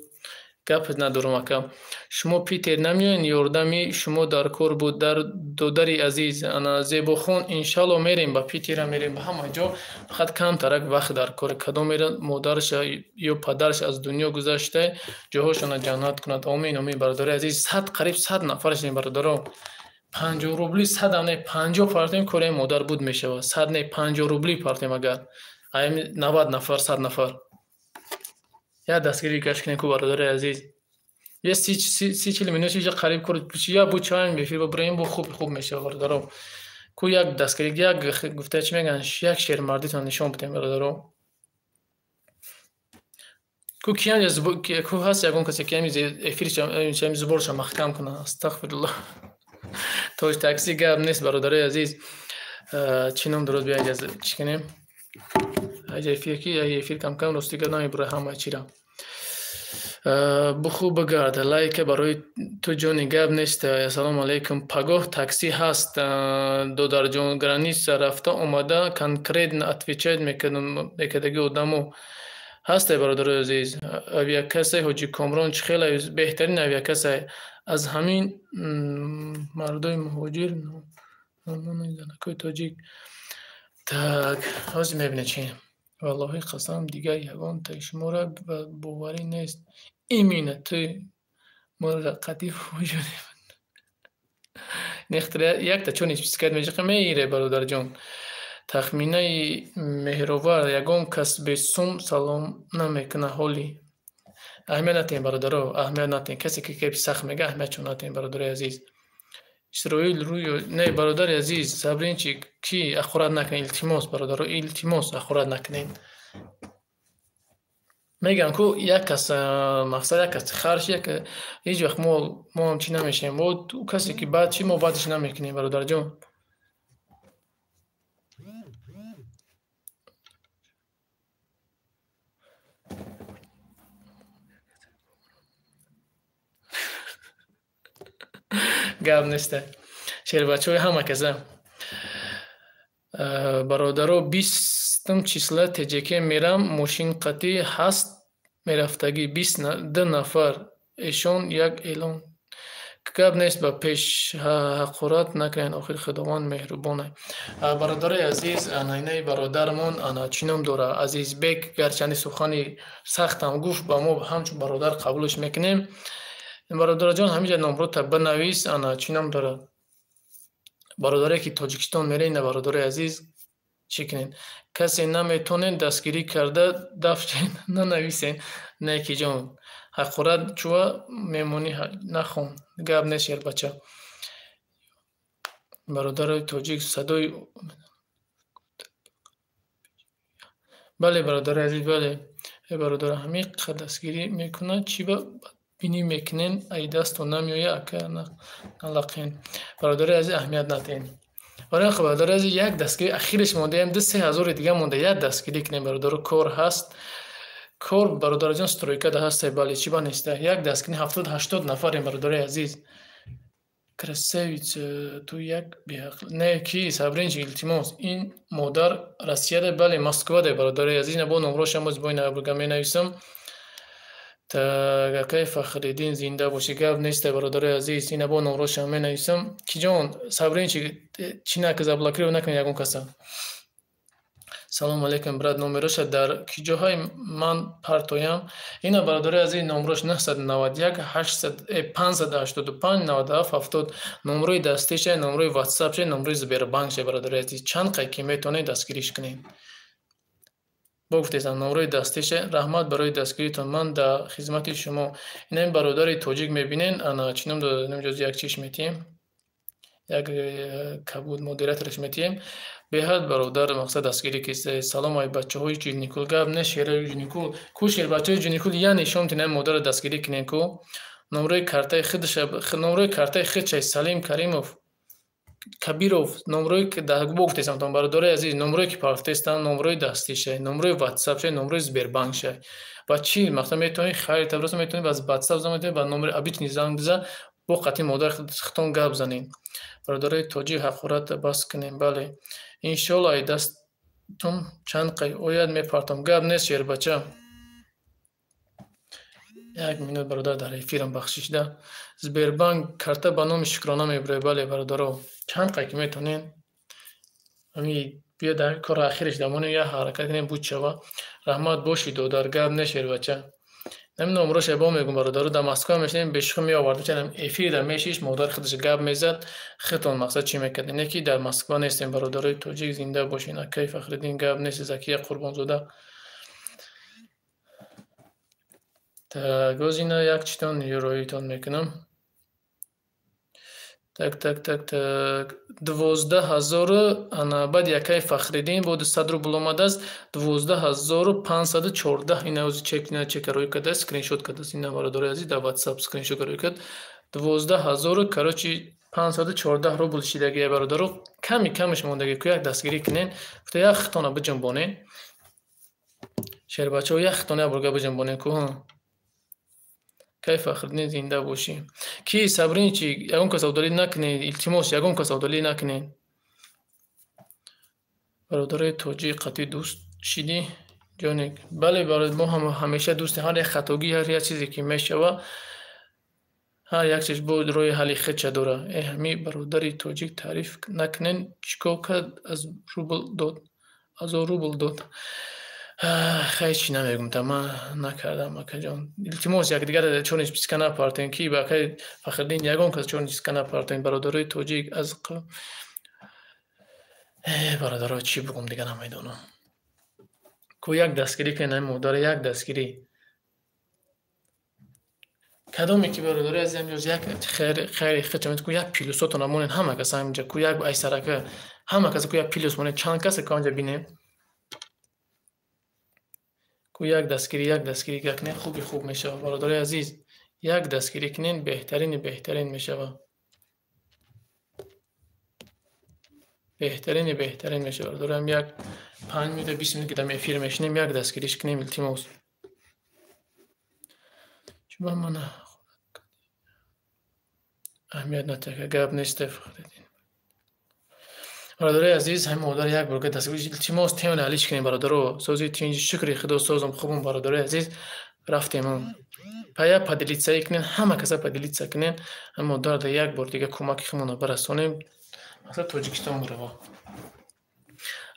гап надорам, ака. Шумо Питер намеоен, ёрдами шумо дар кор буд, дар додари азиз. Ана Зебохон, иншалло мерем, ба Питера мерем, ба ҳама ҷо, фақат камтарак вақт дар кор. Кадом мера модарша ё падараш аз дунё гузашта, ҷоҳошона ҷаннат кунад. Омин, омин, бародари азиз. 100, қариб 100 нафар шудем, бародаро. 50 рубли, 100-ам не, 50 партем, кори модар буд мешавад. 100 не, 50 рубли партем, агар аями 90 нафар, 100 нафар. Як дастгирӣ гашт кунем ку, бародари азиз. Я 30-40 минут иҷа қариб кор я бу чаем эфир бибарем, бо хуб хуб мешавад, бародаро. Ку як дастгирӣ, як гуфта чӣ мегӯянд, як шермардитон нишон бидем, бародаро. Ку киям ку ҳаст ягон касе ки ҳами эфирша зуборша маҳкам кунад. Астағфируллоҳ. Тоҷ такси гап нест, бародарои азиз. Чӣ ном дорад, биё чӣ кунем? Аҷа эфир ки эфир кам-кам рости гап намебурад ҳама чира. Буху бигард, лайка барои ту ҷони гап нест. Ассалому алайкум. Пагоҳ такси ҳаст, додарҷон, граница рафта омада конкретно отвечать мекардаги одамо ҳастай, бародарои азиз. Авиакассаи Ҳоҷи Комрон чӣ хеле беҳтарин авиакассае. Аз ҳамин мардои муҳоҷир занакҳои тоҷик. Так, ҳозир мебинед чи. Валлоҳи қасам, дигар ягонтаи шуморо ба боварӣ нест. Именно ту мураққати вуҷуд. Якта чун спискат меҷиқа меире, бародарҷон. Тахминаи меҳровар, ягон кас бе сум салом намекунад ҳоли. Аҳамият натиҳем, бародаро, аҳамият натиҳем. Касе ки гапи сахт мега, аҳамиятшон натиҳем, бародарои азиз. Исроил рӯё не, бародари азиз, сабринчик, ки ҳақорат накунед, илтимос, бародаро, илтимос, ҳақорат накунед. Мегӯям ку як кас мақсад, як кас харш, як ҳеҷ вақт мо ҳам чӣ намешавем. Мо касе ки бад чӣ, мо бадш намекунем, бародарҷон. Гап неста. Шербачаҳои ҳама каса. Бародаро, 20 числа ТҶК мерам, мошинқатӣ ҳаст мерафтагӣ, 22 нафар. Эшон як эълон. Гап нест, ба пеш ҳақорат накунед, охир Худованд меҳрубон. Бародарои азиз, анаинаи бародармон ана чӣ ном дора? Азизбек, гарчанди сухани сахтам гуфт, ба мо ҳамчун бародар қабулш мекунем. Бародарҷон, ҳаминҷа номрота бинавис, ана чӣ ном дорад? Бародаре ки Тоҷикистон мере, ина бародарои азиз, чӣ кунед? Касе наметонед дастгирӣ карда дафчен нанависен. Не ки ҷон, ҳақорат чува мемонӣ нахон. Гап нест, шербача. Бародарои тоҷик, садои бале, бародарои азиз, бале. Э бародаро, ҳамин қадр дастгирӣ мекунад, чӣ ба бинӣ мекунен, ай дастон намеояд, ака налақен. Бародарои азиз, аҳамият надиҳед. Барои бародарои азиз, як дастгирӣ ахираш мондаем, 2-3 ҳазори дига монда, як дастгирӣ кунем, бародаро, кор ҳаст. Кор, бародарҷон, стройкада ҳастай, бале, чӣ ба неста. Як дастгирӣ 70-80 нафарем, бародарои азиз. Красавица, ту як беақл. Не, ки сабринчик, илтимос. Ин модар Россияда, бале, Москвада, бародарои азиз, бо номрошам боз бо ин абрга менависам. Так, акай Фахриддин зинда бошӣ, гап неста, бародарои азиз, ина бо номрошам менависам. Ки ҷон, сабринчик, чӣ нака, заблокировать накунед ягон каса. Салом алейкум, брат, номероша дар ки ҷоҳои ман партоям? Ина бародарои азиз, номрош 991 800 585 97 70, номрои дастиша, номрои ватсапша, номрои Сбербанкша, бародарои азиз. Чанд қай ки метавонед дастгириш кунед. Бо гуфтесам, номрои дастиша. Раҳмат барои дастгиритон, ман дар хизмати шумо. Ина ин бародари тоҷик мебинен, ана чӣ ном дорад, ҷози як чиш метиҳем, як кабуд модератораш метиҳем. Беҳад бародар мақсад дастгирӣ ки. Салом ай бачаҳои Ҷуникул. Гап не, шераи Ҷуникул ку, шербачаҳои Ҷуникул, яъне шом тинай модарро дастгирӣ кунем ку. Номрои картаи худша, номрои картаи худшай Салим Каримов Кабиров, номрои бо гуфтесам бародарои азиз, номрое ки партестам, номрои дастишай, номрои ватсапшай, номрои Сбербанкшай. Ба чӣ мақсад метавонӣ хайр табраса, метавонӣ ба ватсап занг, метавонӣ ба номери обычный занг бизан, бо қатъи модар худтон гап занед. Бародарои тоҷик, ҳақорат бас кунем, бале. Иншоалло, ай дастум чанд қай ояд мепартом. Гап нест, шербача. Як минут, бародар, дар эфирам, бахшишда. Сбербанк карта ба номи Шукрона мебурад, бале, бародаро. Чанд қай ки метавонед, ҳами биё дар кори ахираш дамонем, як ҳаракат кунем, буд шава. Раҳмат бошӣ, додар, гап не, шербача. Ҳамин номроша бо мегӯм, бародаро, дар Москва мешинем, бешухӣ меовардем, чанд эфир дар мешиш, модар худаш гап мезад, худтон мақсад чӣ мекард. Не ки дар Москва нестем, бародарои тоҷик, зинда бошед. Акай Фахриддин, гап нест, Закия Қурбонзода. Так, боз ина як читон роитон мекунам. Так, так, так, так. 12 000, ана баъд якаи Фахриддин бо 200 рубл омадааст, 12 514. Ина ози чек, ина чека рӯй кардааст, скриншот кардааст. Ина, бародарои азиз, дар WhatsApp скриншот рӯй кард. 12 000, короче, 514 рубл шидагия, бародаро. Ками камаш мондагӣ ку, як дастгирӣ кунен. Гуфта, як хитона биҷунбонен, шербачаҳо, як хитона як борга биҷунбонен ку. Кай, Фахриддин, зинда бошӣ. Ки Сабрин чи, ягон кас удалить накунед, илтимос, ягон кас удалить накунед. Бародарои тоҷик, қатъи дӯст шидӣ, ҷоник? Бале, мо ҳамеша дӯстем. Ҳар як хатогӣ, ҳар як чизе ки мешава, ҳар як чиз бо роҳи ҳалли худша дорад. Э, ҳами бародари тоҷик таъриф накунен, чӣ кор кард, аз рубл дод, ҳазор рубл дод. Хай, чӣ намегум, та ман накардам, акаҷон. Илтимос, якдигар чёрный списка напартен. Ки ба акаи Фахриддин ягон кас чёрный списка напартен, бародарои тоҷик. Аз бародаро чӣ бугум, дига намедонам. Ку, як дастгирӣ кунед ҳами модара, як дастгирӣ. Кадоме ки, бародари азизам, як хайри худша ку, як плюсотона монед, ҳама кас ҳаминҷа ку, як айсарака, ҳама кас ку, як плюс монед. Чанд касе ку, ҳаминҷа бинем ку. Як дастгирӣ, як дастгирӣ кунед, хуби хуб мешавад, бародари азиз. Як дастгирӣ кунед, беҳтарини беҳтарин мешавад, беҳтарини беҳтарин мешавад, бародарам. Як 5 минута, 20 минут ки дар эфир мешинем, як дастгириш кунем, илтимос. Чуба мана аҳамият натака, гап нест, Фахриддин. Бародарои азиз, ҳамин модар як борга дастгирӣ, илтимос, темаро ҳалиш кунем, бародаро. Сози, тинҷи, шукри Худо, созам, хубум, бародарои азиз. Рафтем, пая поделиться кунем, ҳама каса поделиться кунем. Ҳамин модарда як бор дига кӯмаки худмонро барасонем. Мақсад Тоҷикистон бирава.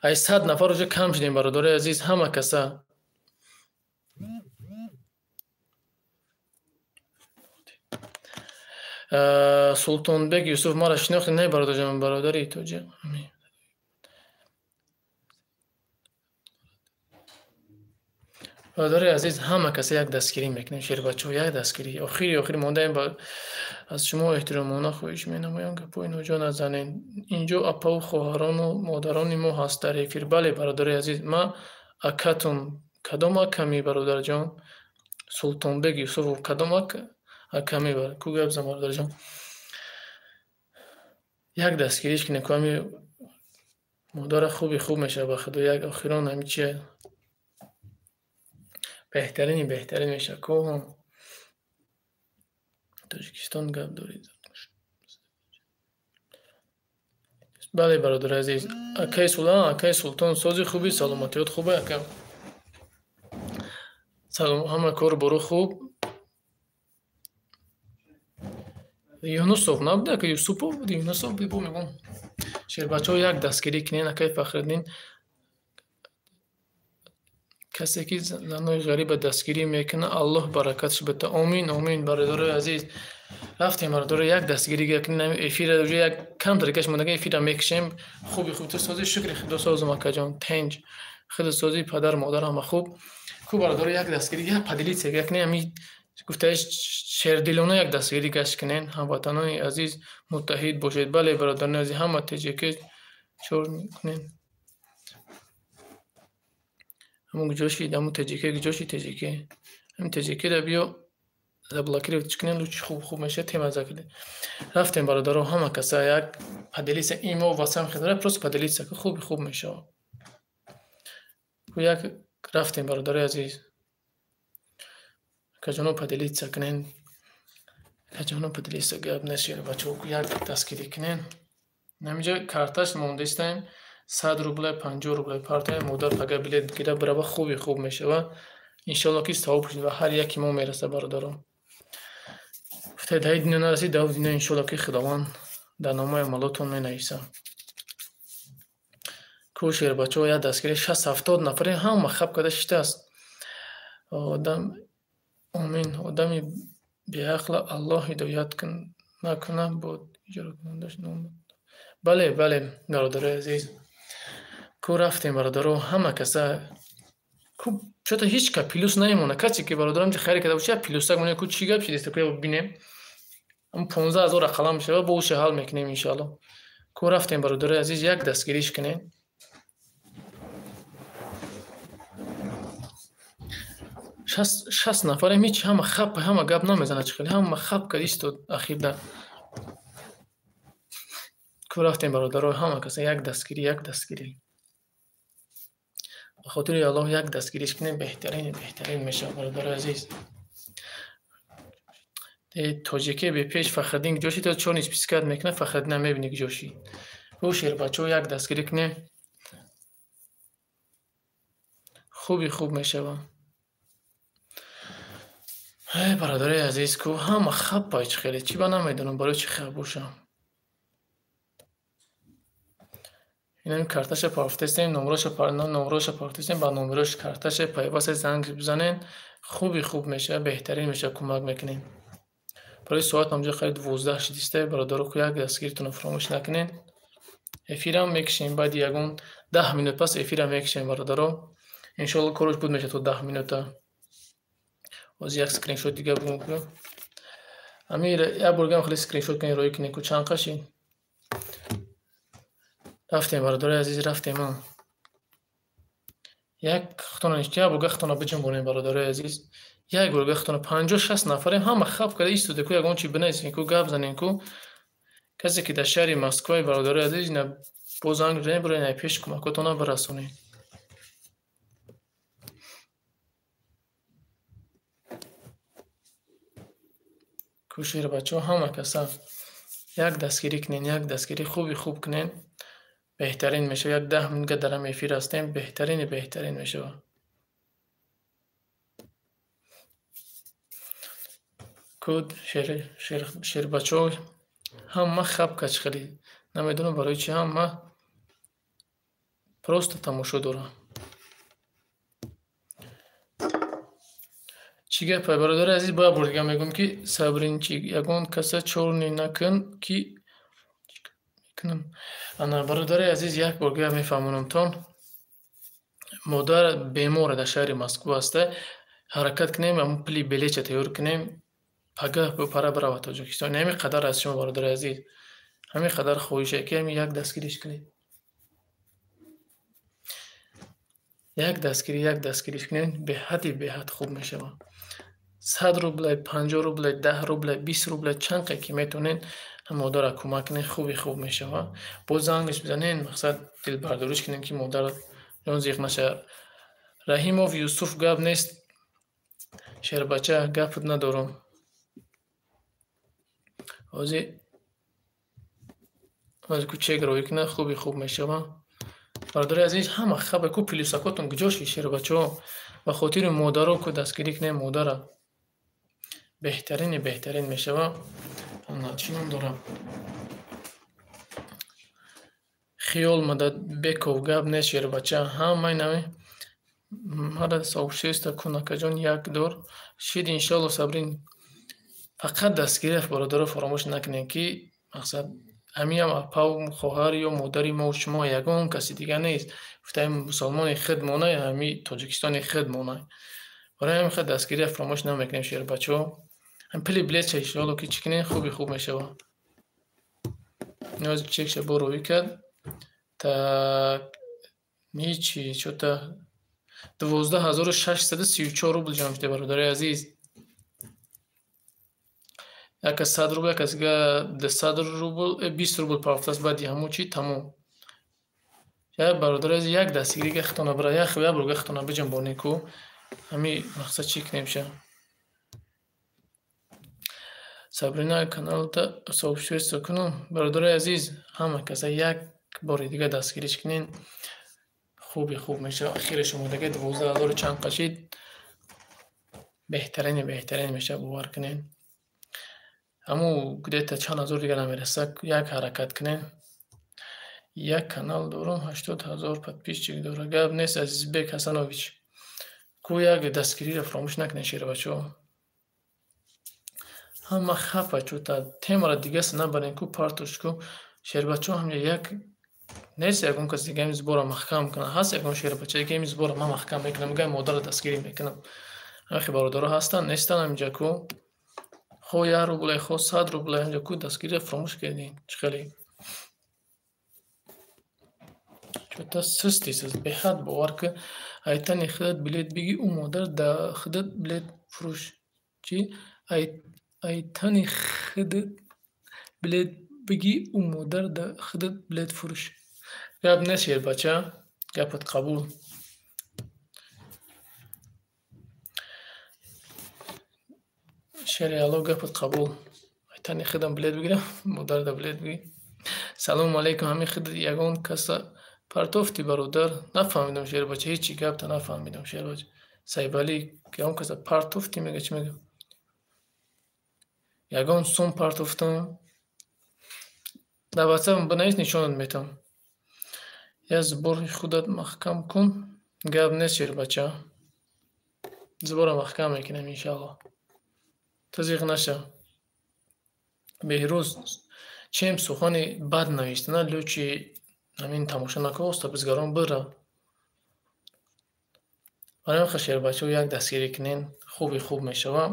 Ай 100 нафар уже кам шудем, бародарои азиз, ҳама каса. Султонбек Юсуф, маро шинохтед? Не, бародарҷон, бародари тоҷик. Бародари азиз, ҳама каса як дастгирӣ мекунем, шербачаҳо, як дастгирӣ. Охири охир мондаем. Аз шумо эҳтиромона хоҳиш менамоям, гапҳои ноҷо назанед. Инҷо апаву хоҳарону модарони мо ҳаст дар эфир. Бале, бародари азиз, ман акатун. Кадом аками, бародарҷон? Султонбек Юсуфов, кадом аками? Ку, гап зан, бародарҷон. Як дастгириш кунем ку, ҳами модара, хуби хуб мешавад, ба Худо. Як охирон ҳами чия, беҳтарини беҳтарин мешавад ку. Тоҷикистон гап доред? Бале, бародари азиз. Акаи Султон, акаи Султон, сози, хуби, саломатиёт хубе, ака? Салом, ҳама кор бору хуб. Юнусов набуд, ака, Юсупов буд, Юнусов буд, бо мегӯм. Шербачаҳо, як дастгирӣ кунед, акаи Фахриддин. Касе ки занои ғариба дастгирӣ мекунад, Аллоҳ баракатш бита. Омин, омин, бародарои азиз. Рафтем, бародаро, як дастгирӣ кунем. Эфира уже як камтар гашт мондаги, эфира мекушем. Хуби хуб, ту сози, шукри Худо, созум, акаҷон, тенҷ, худу сози, падар, модар ҳама хуб ку. Бародаро, як дастгирӣ, як поделиться кунем. Ҳами гуфтаиш, шердилона як дастгирӣ гашт кунен. Ҳамватанони азиз, муттаҳид бошед. Бале, бародарони азиз, ҳама теҷеке чор кунен. Ҳамун куҷо шид, ҳамун теҷеке куҷо шид? Теҷеке, ҳамин теҷекеро биё заблокировать кунем, лучше, хуб хуб мешавад. Тема закрыли. Рафтем, бародаро, ҳама каса як поделиться. Имо, ватсап хидра, просто поделиться, хуби хуб мешавад. Як рафтем, бародарои азиз. Акаҷоно, поделиться кунен. Акаҷоно, поделиться, гап нест. Бачаҳо, як дастгирӣ кунен. Ҳаминҷа карташ мондистаем, 100 рубля, 50 рубля партоем. Модар пага билет бигира, бирава, хуби хуб мешавад. Иншоалло, ки савоб ва ҳар яки мо мераса, бародаро. Гуфта, даи дунё нарасид, даи дунё, иншоалло, ки Худованд дар номаи амалотон менависад. Ку, шербачаҳо, як дастгирӣ. 60-70 нафаре ҳама хаб карда шиштааст. Одам, омин. Одами беақла Аллоҳ ҳидоят накунад, бо иҷорокунандаш ном. Бале, бале, бародарои азиз. Ку, рафтем, бародаро, ҳама каса ку. Чото ҳеҷ ка плюс намемона. Касе ки, бародарам, хайр карда бошад, як плюсак монед ку. Чӣ гап шидеста? Ку, бинем. Ам 15,000 ақаллан мешава, бо уша ҳал мекунем иншоалло. Ку рафтем бародари азиз, як дастгириш кунем. 60 нафарем, ҳеч ҳама хап, ҳама гап намезанад чӣ хеле, ҳама хап кард истод ахирда. Ку рафтем бародаро, ҳама каса як дастгирӣ, як дастгирӣ. Ба хотири Аллоҳ як дастгириш кунем, беҳтарин, беҳтарин мешавад бародари азиз. Тоҷике бепеш Фахриддин куҷошӣ? То чор спискат мекунад, Фахриддин ҳам мебинӣ куҷошӣ. Ӯ шербачаҳо як дастгирӣ кунем, хуби хуб мешавад. Эй бародари азиз, ку ҳама хаппай чӣ хеле, чӣ ба намедонам барои чӣ хап бошам. Инами карташа пафтестем, номроша пафтестем, ба номрош карташа пайваста занг бизанен, хуби хуб мешавад, беҳтарин мешавад, кӯмак мекунем. Барои соат ҳамҷо қариб 12 шидиста, бародаро, ку як дастгиритонро фаромӯш накунед. Эфирам мекушем, баъди ягон 10 минут пас эфирам мекушем, бародаро. Иншоалло кораш буд мешавад то 10 минута. Ҳозир як скриншот дига бигӯм. Амир, як бор гам хеле скриншот кунед, роӣ кунед, ку чанд қашид. Рафтем, бародари азиз, рафтем. Як хутона як бор хутона биҷунбонем, бародари азиз. Як бор хутона 50-60 нафарем, ҳама хап карда истода, ку ягон чи бинависем, ку гап занем, ку касе ки дар шаҳри Москваи, бародари азиз, ина бо занг бизанед, барои ина пеш кӯмакотона бирасонем. Ку шербачаҳо ҳама каса як дастгирӣ кунен, як дастгирӣ хуби хуб кунен, беҳтарин мешавад. Як 10 минутга дар ҳам эфир ҳастем, беҳтарини беҳтарин мешавад. Куд шербачаҳо ҳама хап кач хеле, намедонам барои чӣ ҳама просто тамошо дорам. Чӣ гапай, бародари азиз, бояд бор дига мегӯям ки Сабринчи ягон каса чорни накун ки кунам. Ана бародари азиз, як бор дига мефаҳмонамтон. Модар бемора дар шаҳри Москва ҳаста. Ҳаракат кунем, ҳамон пули билетча тайёр кунем, пагаҳ пара биравад Тоҷикистон. Ҳамин қадар аз шумо, бародари азиз, ҳамин қадар хоҳише ки ҳамин як дастгириш кунед. Як дастгирӣ, як дастгириш кунед, беҳади беҳад хуб мешавад. 100 рубля, 50 рубля, 10 рубля, 20 рубля, чанд қадр ки метавонед модарро кӯмак кунед, хуби хуб мешавад. Боз зангаш бизанед, мақсад дилбардориш кунед ки модар ҷон зиқ нашавад. Раҳимов Юсуф, гап нест, шербача, гапат надорам. Ҳозир ку чек роӣ кунад, хуби хуб мешавад. Бародари азиз, ҳама хабар ку плюсакотон куҷо шид, шербачаҳо? Ба хотири модаро ку дастгирӣ кунед, модара беҳтарини беҳтарин мешавад. Чӣ ном дорам? Хиёл Мададбеков, гап нест, шербача, ҳамаи нами мара сообщество кунакаҷон як дор шид, иншоалло. Сабрин, фақат дастгирӣ бародаро фаромӯш накунед ки мақсад ҳамиам апав, хоҳар ё модари мо шумо ягон каси дига нест. Гуфтаем мусалмони худ монай, ҳами тоҷикистони худ монай. Барои ҳамин хел дастгирӣ фаромӯш намекунем, шербачаҳо. Ҳам пули билетча иншоалло ки чӣ кунед, хуби хуб мешавад. Ҳозир чекша бо роӣ кард. Так, ҳичи, чё-то 12634 рубл ҷамъ шуда, бародари азиз. Як аз 100 рубл, як аз 200 рубл, 20 рубл пафтааст, баъди ҳамун чӣ тамом. Як бародари азиз, як дастгирӣ гахтона бира, як бор гахтона биҷунбонед ку. Ҳамин мақсад чӣ кунем ша? Сабрина каналта сообщество кунам. Бародари азиз, ҳама каса як бори дига дастгириш кунед, хуби хуб мешавад. Ахири шумо дига 12000 чанд қашид, беҳтарини беҳтарин мешавад, бовар кунед. Ҳамун где-то чанд ҳазор дига намерасад, як ҳаракат кунед. Як канал дорам, 80,000 подписчик дора. Гап нест, Азизбек Ҳасанович. Ку як дастгириро фаромӯш накунед, шербачаҳо. Ҳама хапа чӯта темаро дигаст набарем, ку партош ку шербачаҳо ҳамҷа як нест, ягон кас дига ҳамин збора маҳкам кунад. Ҳаст ягон шербача ки ҳамин збора ман маҳкам мекунам, мегӯям модарро дастгирӣ мекунам. Ҳамин бародаро ҳастанд, нестанд ҳаминҷа ку. Хо 1 рубле, хо 100 рубле, ҳамҷо ку дастгирия фаромӯш кардем. Чӣ хеле? Чота сусти сус, беҳад бовар ки айтани худат билет бигӣ, ӯ модар да худат билет фурӯш. Чӣ? Айтани худат билет бигӣ, ӯ модар да худат билет фурӯш. Гап нест, шербача, гапат қабул. Шери Алло, гапат қабул. Айтани худам билет бигирам, модар да билет бигӣ. Салому алайкум, ҳамин худ ягон каса партофти бародар. Нафаҳмидам, шербача, ҳечи гапта нафаҳмидам, шербача. Сайбалӣ ягон каса партофти мега, чӣ мега? Ягон сум партофтам. Дар ватсапам бинавис, нишонат метам. Я сбори худат маҳкам кун. Гап нест, шербача. Сбора маҳкам мекунем, иншааллоҳ. Ту зиқ наша. Беҳрӯз чем сухани бад навишта, на лучи ҳамин тамошо накун, оста бизгарон бира. Барои ҳамин шербачаҳо як дастгирӣ кунен, хуби хуб мешава.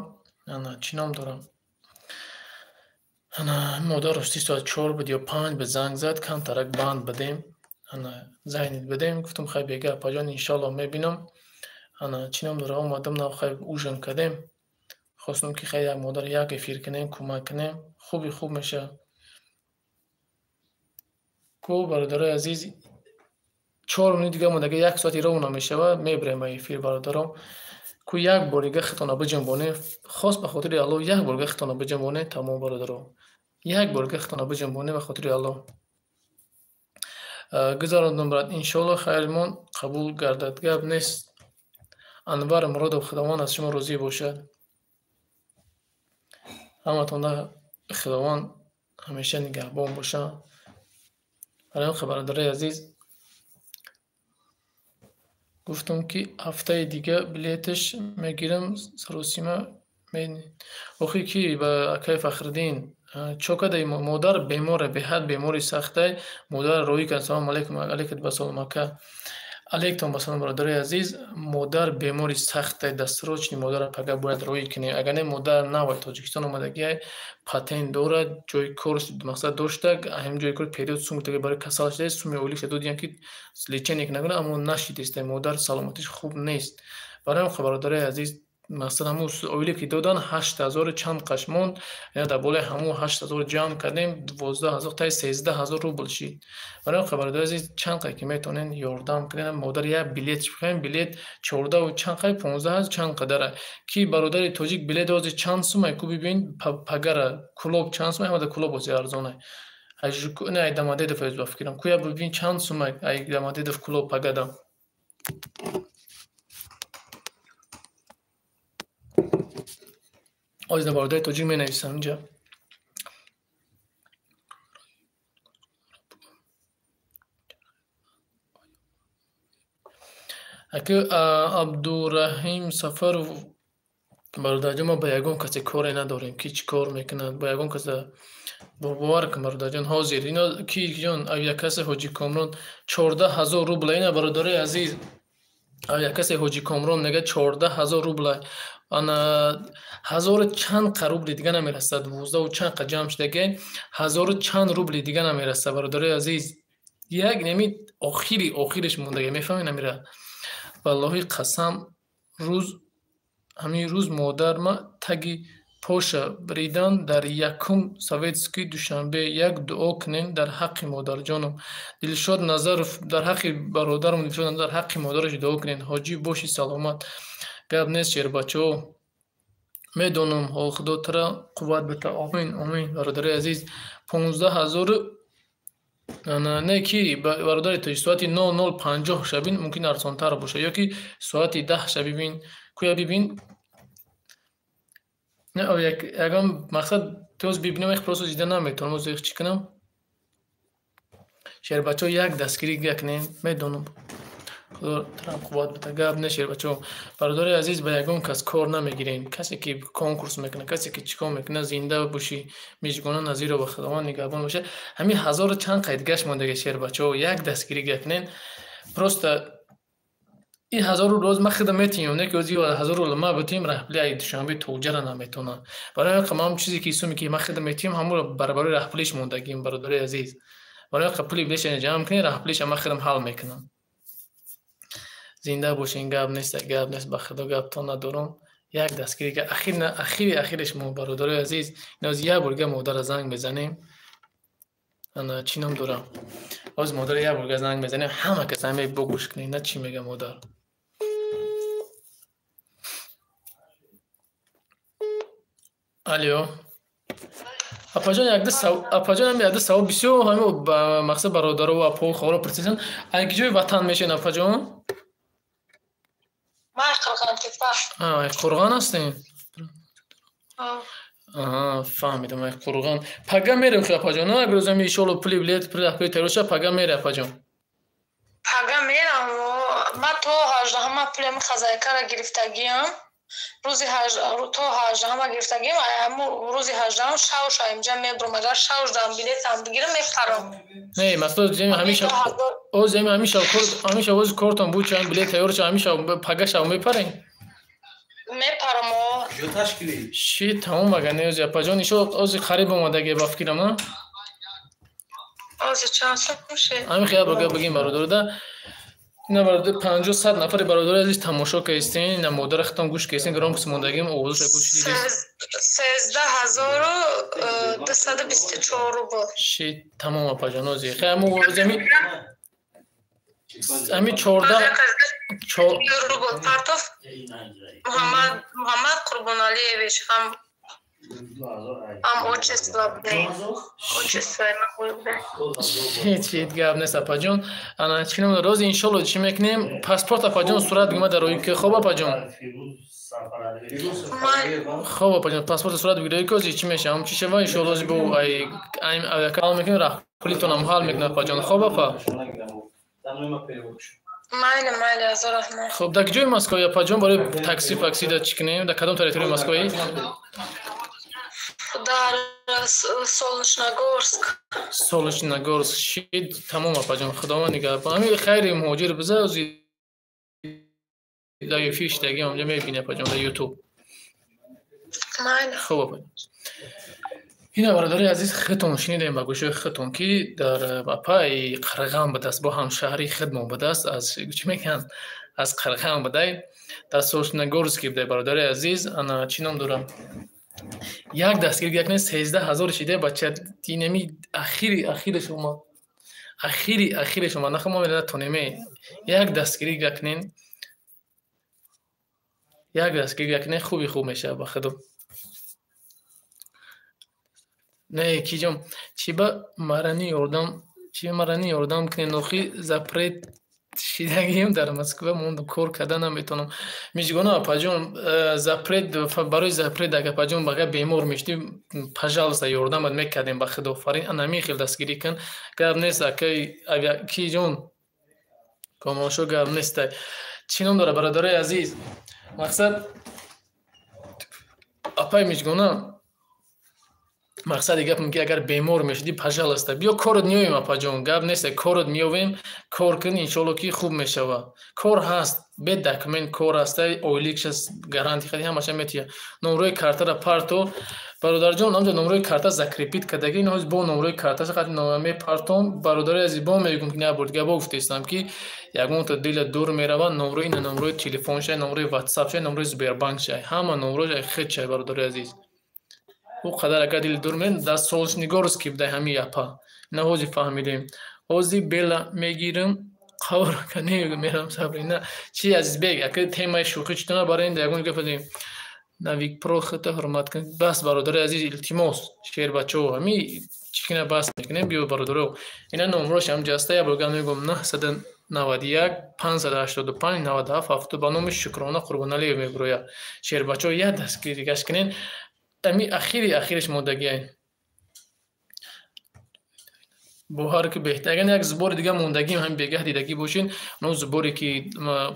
Ана чӣ ном дорам? Ана модар рости соат 4 буд ё 5 буд занг зад, камтарак банд бидем. Ана зайнит бидем, гуфтам хай бега апаҷон, иншоаллоҳ мебинам. Ана чӣ ном дора, омадам нав хай ужин кардем. Хостам ки хай як модар як эфир кунем, кӯмак кунем, хуби хуб мешавад. Ку бародарои азиз, 4 минут дига монда, агар 1 соати роҳ намешавад, мебарем ба эфир бародаро. Ку як бор дига худтонро биҷунбонем, хос ба хотири Аллоҳ як бор дига худтонро биҷунбонем, тамом бародаро. Як бор дига худтонро биҷунбонем ба хотири Аллоҳ. Гузарондум брат, иншоаллоҳ хайримон қабул гардад. Гап нест. Анвар Муродов, Худованд аз шумо розӣ бошад. Ҳаматонда Худованд ҳамеша нигаҳбон бошад. Барои ҳамин бародарои азиз, гуфтам ки ҳафтаи дига билеташ мегирам, саросима охи ки ба акай Фахриддин чо кадай, модар беморе, беҳад бемори сахтай, модар роҳӣ кард. Салому алайкум, алайкат ба салом ака. Алайктон ба салом бародарои азиз, модар бемори сахтай, дастрочни модара пага бояд роҳӣ кунем. Агар не модар навай Тоҷикистон омадагиай, патент дорад, ҷои кор мақсад дошта, ҳамин ҷои кор период сум гуфтага барои касал шуда, суми ойликша додиям ки лечение накунад, аммо нашидеста, модар саломатиш хуб нест. Барои ҳамин бародарои азиз, мақсад ҳамун ойлик ки додан 8000 чанд қаш монд, яъне дар болои ҳамун 8000 ҷамъ кардем, 12000 таи 13000 рубл шид. Барои ҳамин бародарои азиз, чанд қай ки метавонен ёрдам кунен, модар як билет бихарем, билет 14 чанд қай 15 чанд қадара. Ки бародари тоҷик билет ози чанд сумай ку бибин, пагара кулоб чанд сумай, ҳамада кулоб ози арзонай. Не ай Дамадедов оз ба фикрам. Куя бибин чанд сумай ай Дамадедов кулоб пагада. Оз бародари тоҷик менависам инҷа. Аки Абдураҳим Сафаров бародарҷон, ма ба ягон касе коре надорем, ки чӣ кор мекунад, ба ягон каса бовар кун бародарҷон. Ҳозир ино ки ҷон авиакасса Ҳоҷи Комрон 14000 рубла. Ина бародарои азиз, авиакасса Ҳоҷи Комрон мега 14000 рубла. Ана ҳазору чанд қа рубли дига намерасад, 12 чанд қа ҷамъ шудаги, ҳазору чанд рубли дига намерасад бародарои азиз. Як неми охири охириш мондаги, мефаҳмед намира. Валлоҳи қасам, рӯз ҳамин рӯз модарма таги поша бридан дар якум советский Душанбе. Як дуо кунем дар ҳаққи модарҷонам. Дилшод Назаров, дар ҳаққи бародарам Дилшод Назаров, дар ҳаққи модараш дуо кунем. Ҳоҷӣ боши саломат. Гап нест шербачаҳо, медонам Худо тара қувват бита. Омин, омин бародари азиз. 15000 не ки бародари тоҷик соати 00:50 шабин мумкин арзонтар бошад, ё ки соати 10 шаби бин, куя бибин. Не, ягон мақсад тоз бибинам, их просто дида наметавонам, оз их чӣ кунам. Шербачаҳо як дастгирӣ кунем, медонам Худо тарам қувват бита. Гап не шербачаҳо. Бародари азиз, ба ягон кас кор намегирем. Касе ки конкурс мекунад, касе ки чӣ кор мекунад, зинда бошӣ, Мижгона Назирова, Худованд нигаҳбон бошад. Ҳамин ҳазору чанд қайдгашт мондаги шербачаҳо, як дастгирӣ кунем. Просто Ин 1000 рубл оз ман худам метиҳам, не ки оз 1000 рубл ман битиҳам, раҳпули ай Душанбе тоҷара наметавонам. Барои ҳамин ман чизе ки суме ки ман худам метиҳам, ҳамонро баробари раҳпулиш мондагим, бародари азиз. Барои ҳамин пули билетша ҷамъ кунед, раҳпулиша ман худам ҳал мекунам. Зинда бошен, гап нест, гап нест, ба худо гаптон надорам. Як дастгирӣ ахир на ахири ахириш мо, бародарои азиз, ин як бор дига модарро занг мезанем. Ана чӣ ном дорам? Боз модарро як бор дига занг мезанем, ҳама кас ҳаме бо гӯш кунед, на чӣ мега модар. Алё. Апаҷон, якда апаҷон ҳам якда савол бисёр ҳаме ба мақсад бародаро ва апо хоҳаро пурсидан. Ай киҷои ватан мешавед, апаҷон? Ман Қурғонтепа. Ай Қурғон ҳастем? Аҳа, фаҳмидам, ай Қурғон. Пага мерем хи апаҷон, на? Агар рӯзами иншоалло пули билет, пули раҳпули тайёр шавад, пага мере апаҷон. Пага мерам. Ман то 18-ма пули ҳами хазайкара гирифтагиам. Рӯзи то 18-ма гирифтагиам, ҳамун рӯзи 18-ам шавш инҷа мебурам. Агар шавшдам билетам бигирам, мепарам. Не, масалан, земи ҳамеша оз земи ҳамеша кор ҳамеша оз кортон буд, чанд билет тайёр шавад, ҳамеша пага шав мепарем? Мепарам, о. Куҷо ташкилӣ? Ши тамом агар не ози апаҷон, ишо ози қариб омадаги ба фикрам, на? Ози чанд сум ши? Ҳамин хел бага бигем бародарода. Ина бародар 50-100 нафари бародари азиз тамошо кардистен, ина модари худтон гӯш кардистен, громкость мондагим, овозаша гӯш дидед. 13 224 рубл. Ши тамом апаҷон ози. Хай ҳамун ози ҳами 14 рубл партов Муҳаммад Муҳаммад Қурбоналиевич ҳам отчество буде. Отчество буде. Ҳеҷ ҳеҷ гап нест апаҷон. Ана чӣ ном рози иншоалло чӣ мекунем? Паспорт апаҷон сурат бигир, дар рои ки хоб апаҷон. Хоб апаҷон, паспорт сурат бигир, ки ози чӣ мешавам, чӣ шава иншоалло ози бо ай ай ҳал мекунем, раҳпулитонам ҳал мекунем апаҷон. Хоб апа? Майли, майли, азор раҳмат. Хоб, дар куҷои Москваи апаҷон барои такси факси да чӣ кунем? Дар кадом территорияи Москваи? Дар Солнечногорск. Солнечногорск. Шид тамом апаҷон, худованд нигаҳбон. Ҳамин хайри муҳоҷир биза ози дар эфир шидагӣ онҷо мебини апаҷон дар Ютуб. Майли. Хуб апаҷон. Ина бародари азиз, худтон шунидем ба гӯшои худтон, ки дар апаи Қирған будааст, бо ҳамшаҳрии худмон будааст, аз чӣ мегӯянд, аз Қирған будай, дар Солнечногорске будай, бародари азиз. Ана чӣ ном дорам? Як дастгирӣ як не 13 000 шида бача, динами ахири ахираш омад. Ахири ахираш омад. Нахо мо натонеме. Як дастгирӣ якнен. Як дастгирӣ якнен хуби хуб мешавад ба худо. Не, киҷон, чӣ ба марани ёрдам, чӣ марани ёрдам кунед, охи запрет шидагием дар Москва мондам, кор карда наметавонам. Мижгона апаҷон, запрет барои запрет агар апаҷон агар бемор мешудӣ, пожалуйста, ёрдамат мекардем ба худо. Фарин ана хел дастгирӣ кун. Гап нест, акай киҷон, комоншо гап нест. Чӣ ном дора бародарои азиз? Мақсад апай Мижгона, мақсади гапам ки агар бемор мешудӣ, пожалуйста, биё корот меоем апаҷон, гап нест, корот меовем, кор кун, иншоалло ки хуб мешавад. Кор ҳаст, бе документ кор ҳаста, ойликша гарантия хади ҳамаша метиҳад. Номрои картара парто, бародарҷон, ҳамҷо номрои карта закрепить кардаги, ин ҳоз бо номрои карташа қати мепартом. Бародари азиз, бо мегӯм ки набурд гап гуфтестам ки ягонта дила дур меравад, номрои ина номрои телефонша, номрои ватсапша, номрои Сбербанкша, ҳама номрои худша, бародари азиз. Ӯ қадар агар дили дур ме дар Солнечногорске будай ҳами апа. Ина ҳози фаҳмидем. Ҳози бела мегирам, қавр кане мерам сабрина. Чи азизбек, ака темаи шӯхӣ читона барои ин ягон гап задем. Навик Про худта ҳурмат кун. Бас бародари азиз, илтимос, шербачаҳо, ҳами чӣ кина бас мекунем, биё бародаро. Ина номрош ҳам ҷаста, як бор гап мегӯм 991 585 97 70 ба номи Шукрона Қурбоналиев мебурояд. Шербачаҳо як дастгирӣ дигаш кунен. Ами ахири ахириш мондагиай. Бо ҳар ки беҳтар. Агар як сбори дига мондагиам ҳами бегаҳ дидагӣ бошед, он сборе ки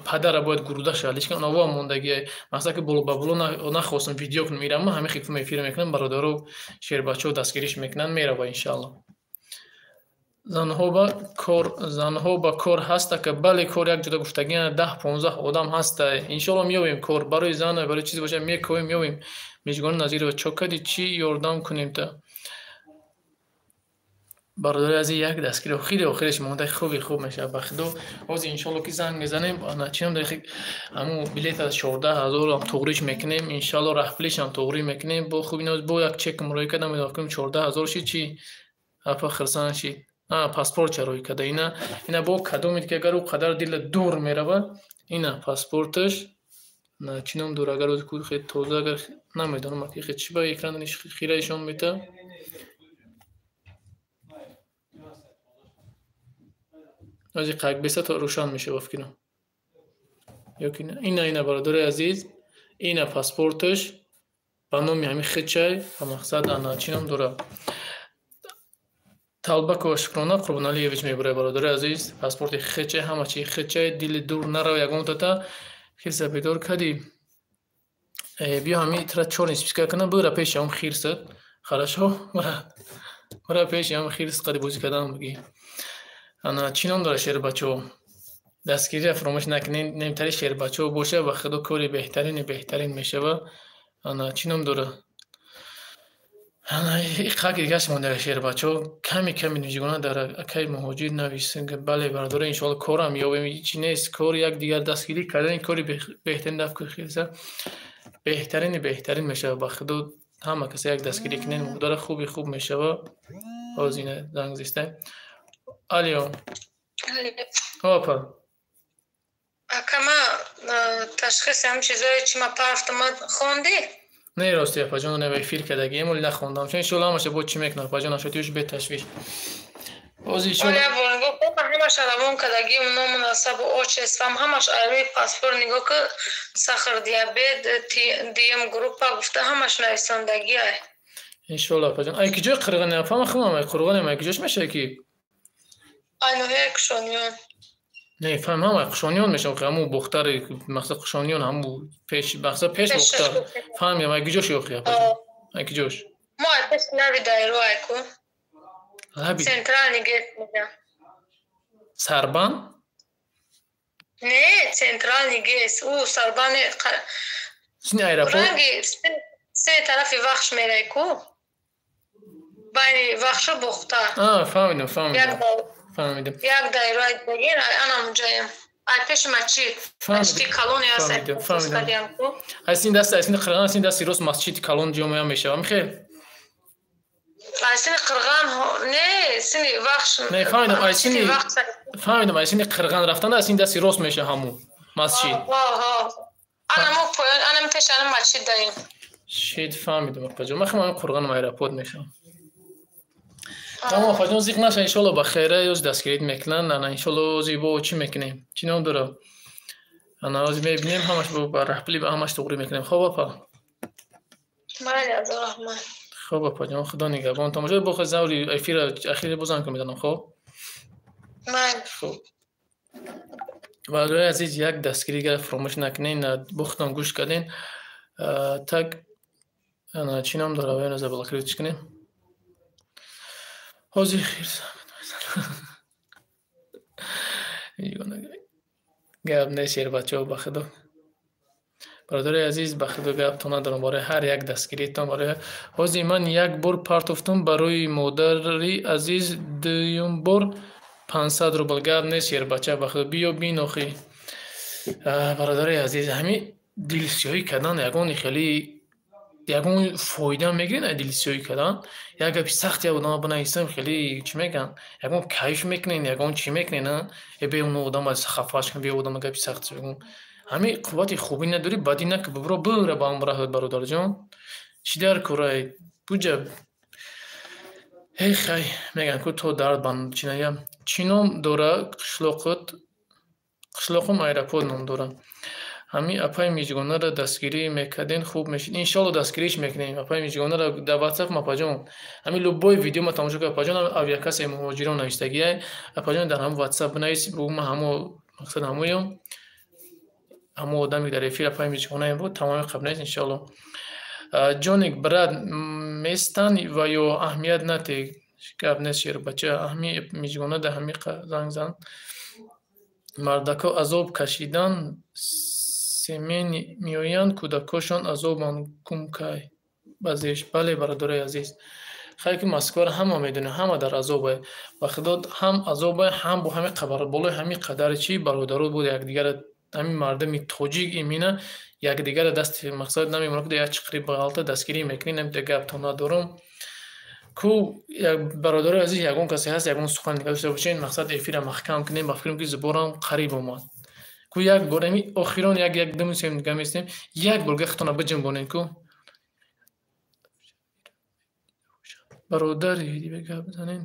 падара бояд гуруда шавад, лекин онаво мондагиай. Масалан ки боло ба боло нахостам видео кунам, ирама ҳами хел эфир мекунам, бародаро шербачаҳо дастгириш мекунанд, мерава иншаалло. Занҳо ба кор ҳаста ка? Бале, кор як ҷода гуфтагӣ 10-15 одам ҳаста. Иншоалло меёбем кор. Барои зан, барои чизе боша мекоем, меёбем. Мижгона Назирова, чо кади, чӣ ёрдам кунем та? Бародари азиз, як дастгири охири охириш монда, хуби хуб мешавад, ба худо. Ҳозир иншоалло ки занг мезанем, чинам ҳамун билет аз 14 000-ам туғриш мекунем, иншоалло раҳпулишам туғрӣ мекунем. Бо хуби бо як чек муроҷиат кардам, кунем 14 000 шид, чӣ апа хирсан шид. Паспорт ча рӯй карда, ина бо кадомед ки агар ӯ қадар дила дур меравад, ина паспорташ чӣ ном дора, агар хеле тоза, агар намедонам, чӣ ба экран хираишон мета. Ҳозир қакбеса то рӯшан мешава, фикрам. Ёки ина, ина, бародари азиз, ина паспорташ ба номи ҳамин хичай, ба мақсад ана чӣ ном дора, Талбакова Шукрона Қурбоналиевич мебурад, бародари азиз, паспорти хичай, ҳама чи хичай, дили дур нарава ягонтата. Хирса бедор кардӣ, биё ҳами тра чёрный списка кунам, бира пеши ҳам хирсат, хорошо, бира пеши ҳам хирс қади бозӣ кардан бигӣ. Ана чӣ ном дора, шербачаҳо, дастгириро фаромӯш накунед, немтари шербачаҳо боша, ба худо кори беҳтарини беҳтарин мешава. Ана чӣ ном дора, ана қак дигаш монда, шербачаҳо, ками ками мижгона дар акаи муҳоҷир навис. Бале, бародаро, иншоалло корам ёбем, ҳичи нест, кор як дигар дастгирӣ кардани кори беҳтарин даф хирса беҳтарини беҳтарин мешава, ба худо. Ҳама каса як дастгирӣ кунед, модара хуби хуб мешава. Ҳозир ина занг зистем. Алё. Опа. Акама ташхиси ҳам чизое чи ма парафтама, хонди? Не, рости, апаҷон, не, эфир кардагием, оли нахондам. Чун иншоалло ҳамаша бо чӣ мекунам, апаҷон, нашотиюш беташвиш. Ҳозир иншоалло нигоҳ кун, ҳамаша равон кардагием, ному насабу отчествам ҳамаш рӯи паспорт нигоҳ ку, сахар диабет, дуюм группа гуфта ҳамаш нависондагиай. Иншоалло, апаҷон. Ай ки ҷои Қирғани, апа, ман худам ай Қурғонем, ай куҷош мешавад ки? Ай ноҳияи Кушониён. Не, фаҳмам, ай Қушониён мешавад, ҳамун Бохтари, мақсад Қушониён, ҳамун пеш, мақсад пеш Бохтар. Фаҳмидам, ай куҷош ёхи, апаҷон? Ай куҷош? Мо ай пеш лаби дайро ай ку. Лаби? Центральный ГЭС мега. Сарбан? Не, центральный ГЭС. Ӯ Сарбани Сини аэропорт? Ранги се тарафи Вахш мерай ку. Байни Вахшу Бохтар. А, фаҳмидам, фаҳмидам. Фаҳмидам. Як дайро ай дагир, анам ҷаям. Ай пеши масҷид. Масҷиди калоне аст. Фаҳмидам, фаҳмидам. Аз ин даст, аз ин Қирған, аз ин дасти рост масҷиди калон ҷомеа мешавад. Михел? Аз сини Қирған, не, сини Вахш. Не, фаҳмидам, аз сини, фаҳмидам, аз сини Қирған рафтан, аз ин дасти рост мешавад ҳамун масҷид. Ҳо. Анамо поён, анам пеш анам масҷид даем. Шид, фаҳмидам, апаҷон. Ман худам Қурғонам аэропорт мешавам. Тамом, апаҷон, зиқ наша, иншоалло ба хайра, ёз дастгирит мекунанд. Ана иншоалло ози бо чӣ мекунем? Чӣ ном дора? Ана ози мебинем, ҳамаш ба раҳпули ба ҳамаш туғрӣ мекунем. Хоб, апа? Майли, Абдурраҳмон. Хоб, апаҷон, худо нигаҳбон. Тамошои бо заври эфира ахири бо занг мезанам, хоб? Майли. Хоб. Бародарои азиз, як дастгирӣ гара фаромӯш накунед, бо худтон гӯш карден. Так, ана чӣ ном дора? Вайро заблокировать кунем. Ҳозир хирса. Гап нест, шербачаҳо, ба худо. Бародарои азиз, ба худо гаптон надорам барои ҳар як дастгиритон, барои ҳозир ман як бор партофтум барои модари азиз, дуюм бор 500 рубл. Гап нест, шербача, ба худо, биё бин охи. Бародарои азиз, ҳамин дилсиёҳӣ кардан ягон хеле ягон фоида мегиред аз дилсиёҳӣ кардан? Як гапи сахт як одама бинависам, хеле чӣ мегӯянд, ягон кайф мекунед, ягон чӣ мекунед, э бе он одама хафаш кун, бе одама гапи сахт бигӯ. Ҳамин қуввати хубӣ надорӣ, бадӣ наку, бибро, бира ба ҳам раҳат, бародарҷон. Чӣ дар корай? Буҷа эх, ай мегӯянд ку то дард ба чӣ ная. Чӣ ном дора қишлоқат? Қишлоқум аэропорт ном дора. Ҳамин апаи Мижгонаро дастгирӣ мекарден, хуб мешид. Иншоалло дастгириш мекунем. Апаи Мижгонаро дар ватсап, апаҷон. Ҳамин любой видео ма тамошо кар, апаҷон, авиакассаи муҳоҷирон навиштагиай. Апаҷон, дар ҳамон ватсап бинавис, бугӯ ман ҳамо мақсад ҳамоям. Ҳамо одаме дар эфир апаи Мижгонаем буд, тамоми қабл нест, иншоалло. Ҷоник, брат, местан ва ё аҳамият натеҳ. Гап нест, шербача. Ҳами Миҷгона да ҳами занг зан. Мардако азоб кашидан, семени меоянд, кӯдакошон азобанд гумкай. Базеш. Бале, бародарои азиз. Хайр ки Москваро ҳама медонем, ҳама дар азобе. Ба худо ҳам азобе, ҳам бо ҳами қабар болои ҳами қадари чӣ бародаро буд якдигара, ҳамин мардуми тоҷик имина якдигара дасти мақсад намемонад, ки як чиқри бағалта дастгирӣ мекунем, намида гаптон надорум. Ку бародарои азиз, ягон касе ҳаст, ягон сухан дига дошта бошед, мақсад эфира маҳкам кунем, ба фикрам ки зуборам қариб омад. Ку як бор ҳами охирон як як ду мисем дига местем, як бор гахтона биҷунбонед ку. Бародари гап занед.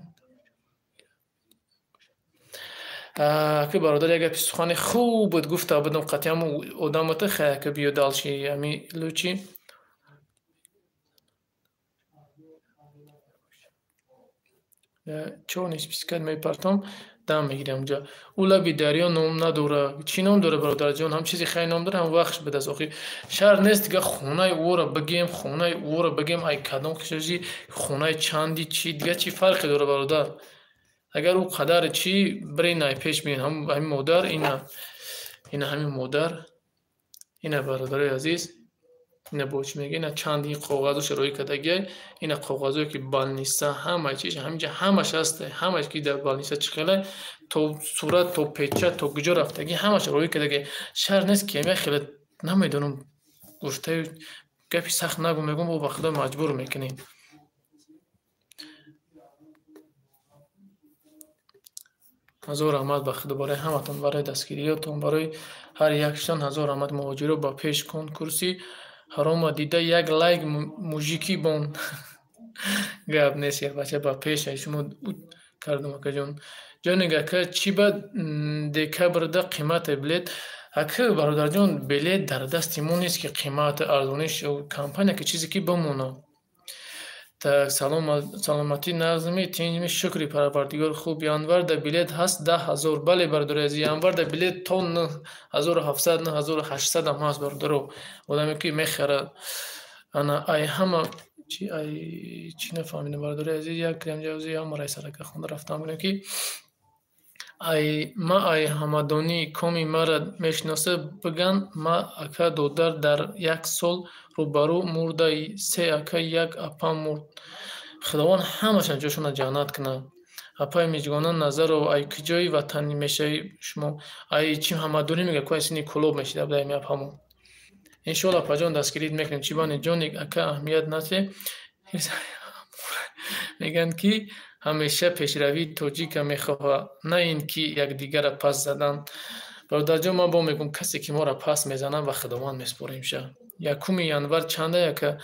Ки бародар як гапи сухани хуб буд гуфта будам қатъи ҳамун одамата хай ки биё далши ҳами лучи. Чорни спискат мепартом, дам мегирам унҷа. Ӯ лаби дарё ном надора. Чӣ ном дора, бародарҷон? Ҳам чизи хай ном дора, ҳам вахш будаст. Охи шаҳр нест дига, хонаи ӯро бигем, хонаи ӯро бигем, ай кадом хишози, хонаи чанди чӣ, дига чӣ фарқе дора, бародар? Агар ӯ қадар чӣ бирен ай пеш бинен, ҳамин модар, ина ина ҳамин модар, ина бародарои азиз, ина бо чӣ мега, ина чанд ин коғазош роӣ кардагиай, ина коғазое ки балниса, ҳамаи чиш ҳаминҷа ҳамаш ҳаст, ҳамаш ки дар балниса чӣ хеле, то сурат, то печа, то куҷо рафтагӣ, ҳамаш роӣ кардагиай. Шаҳр нест ки ҳамин хеле намедонам, гуфтаю гапи сахт нагу, мегӯм, бо ба худо маҷбур мекунем. Ҳазор раҳмат ба худо барои ҳаматон, барои дастгириётон, барои ҳар якшон ҳазор раҳмат. Муҳоҷиро ба пеш конкурси ҳарома дида як лайк мужикӣ бон. Гап нест, як бача ба пеш ай шумо кардам, акаҷон. Ҷони ака, чӣ ба декабрда қимате билет? Ака бародарҷон, билет дар дасти мо нест ки қимат арзониш компания ки чизе ки бимона. Так, саломатӣ, нағзми, тинҷми, шукри парвардигор. Хуб, январда билет ҳаст 10 000. Бале, бародари азиз, январда билет то 9700, 9800 ҳам ҳаст, бародаро. Одаме ки мехарад. Ана ай ҳама чи ай чӣ нафаҳмидам, бародари азиз, як рамҷавзи ҳамараи сарака хонда рафтам, бинем ки ай ма ай ҳамадонӣ коми мара мешиноса биган, ма ака додар дар як сол рӯбарӯ мурда, се ака, як апам мурд. Худованд ҳамашон ҷошонро ҷаннат кунад. Апаи Миҷгона Назарова, ай куҷои ватанӣ мешавӣ шумо? Ай чӣ ҳамадонӣ мега, ку ай сини Кӯлоб мешида буда ами апамо. Иншоалло, апаҷон, дастгирит мекунем. Чӣ бани ҷони ака, аҳамият нате. Мегӯянд ки ҳамеша пешравии тоҷика мехоҳад, на ин ки якдигарро пас задан. Бародарҷон, ман бо мегӯм, касе ки моро пас мезанад, ба Худованд месупорем ша. 1 январ чанда яка?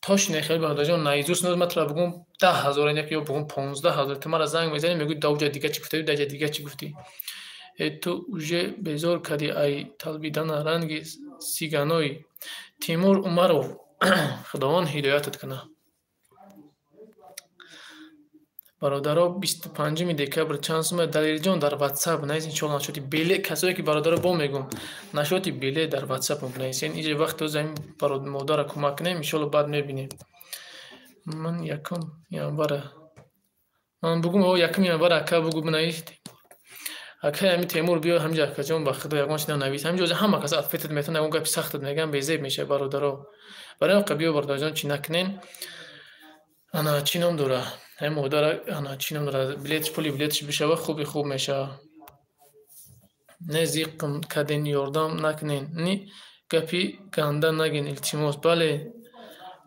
Точно хеле, бародарҷон, наизуст ман туро бигӯм 10 000 як ё бигӯм 15 000, ту мара занг мезанӣ, мегӯӣ даоҷа дига чӣ гуфтӣ, даҷа дига чӣ гуфтӣ. Э, ту уже безор кардӣ ай талбидана ранги сиганои. Тимур Умаров, Худованд ҳидоятат кунад. Бародаро, 25 декабр чанд сума? Далерҷон, дар ватсап навис, иншоалло. Нашоти билет касое ки, бародаро, бо мегӯм, нашоти билет дар ватсап бинависен. Иҷа вақт оз ҳамин модарро кӯмак кунем, иншоалло, баъд мебинем. Ман 1 январа ман бугум, о, 1 январа ака бугу, бинавис. Акай ҳами Темур, биё ҳамиҷа, акаҷон, ба худо ягон чи нанавис. Ҳамиҷа ози ҳама кас ответат метавонад, ягон гапи сахтат мегӯям, безеб мешавад, бародаро. Барои он қа биё, бародарҷон, чӣ накунен. Ана чӣ ном дора ҳамин модара, ана чӣ ном дора, билет, пули билетш бишава, хуби хуб мешава. Не зиқм карден, ёрдам накунен, ни гапи ганда нагин, илтимос. Бале,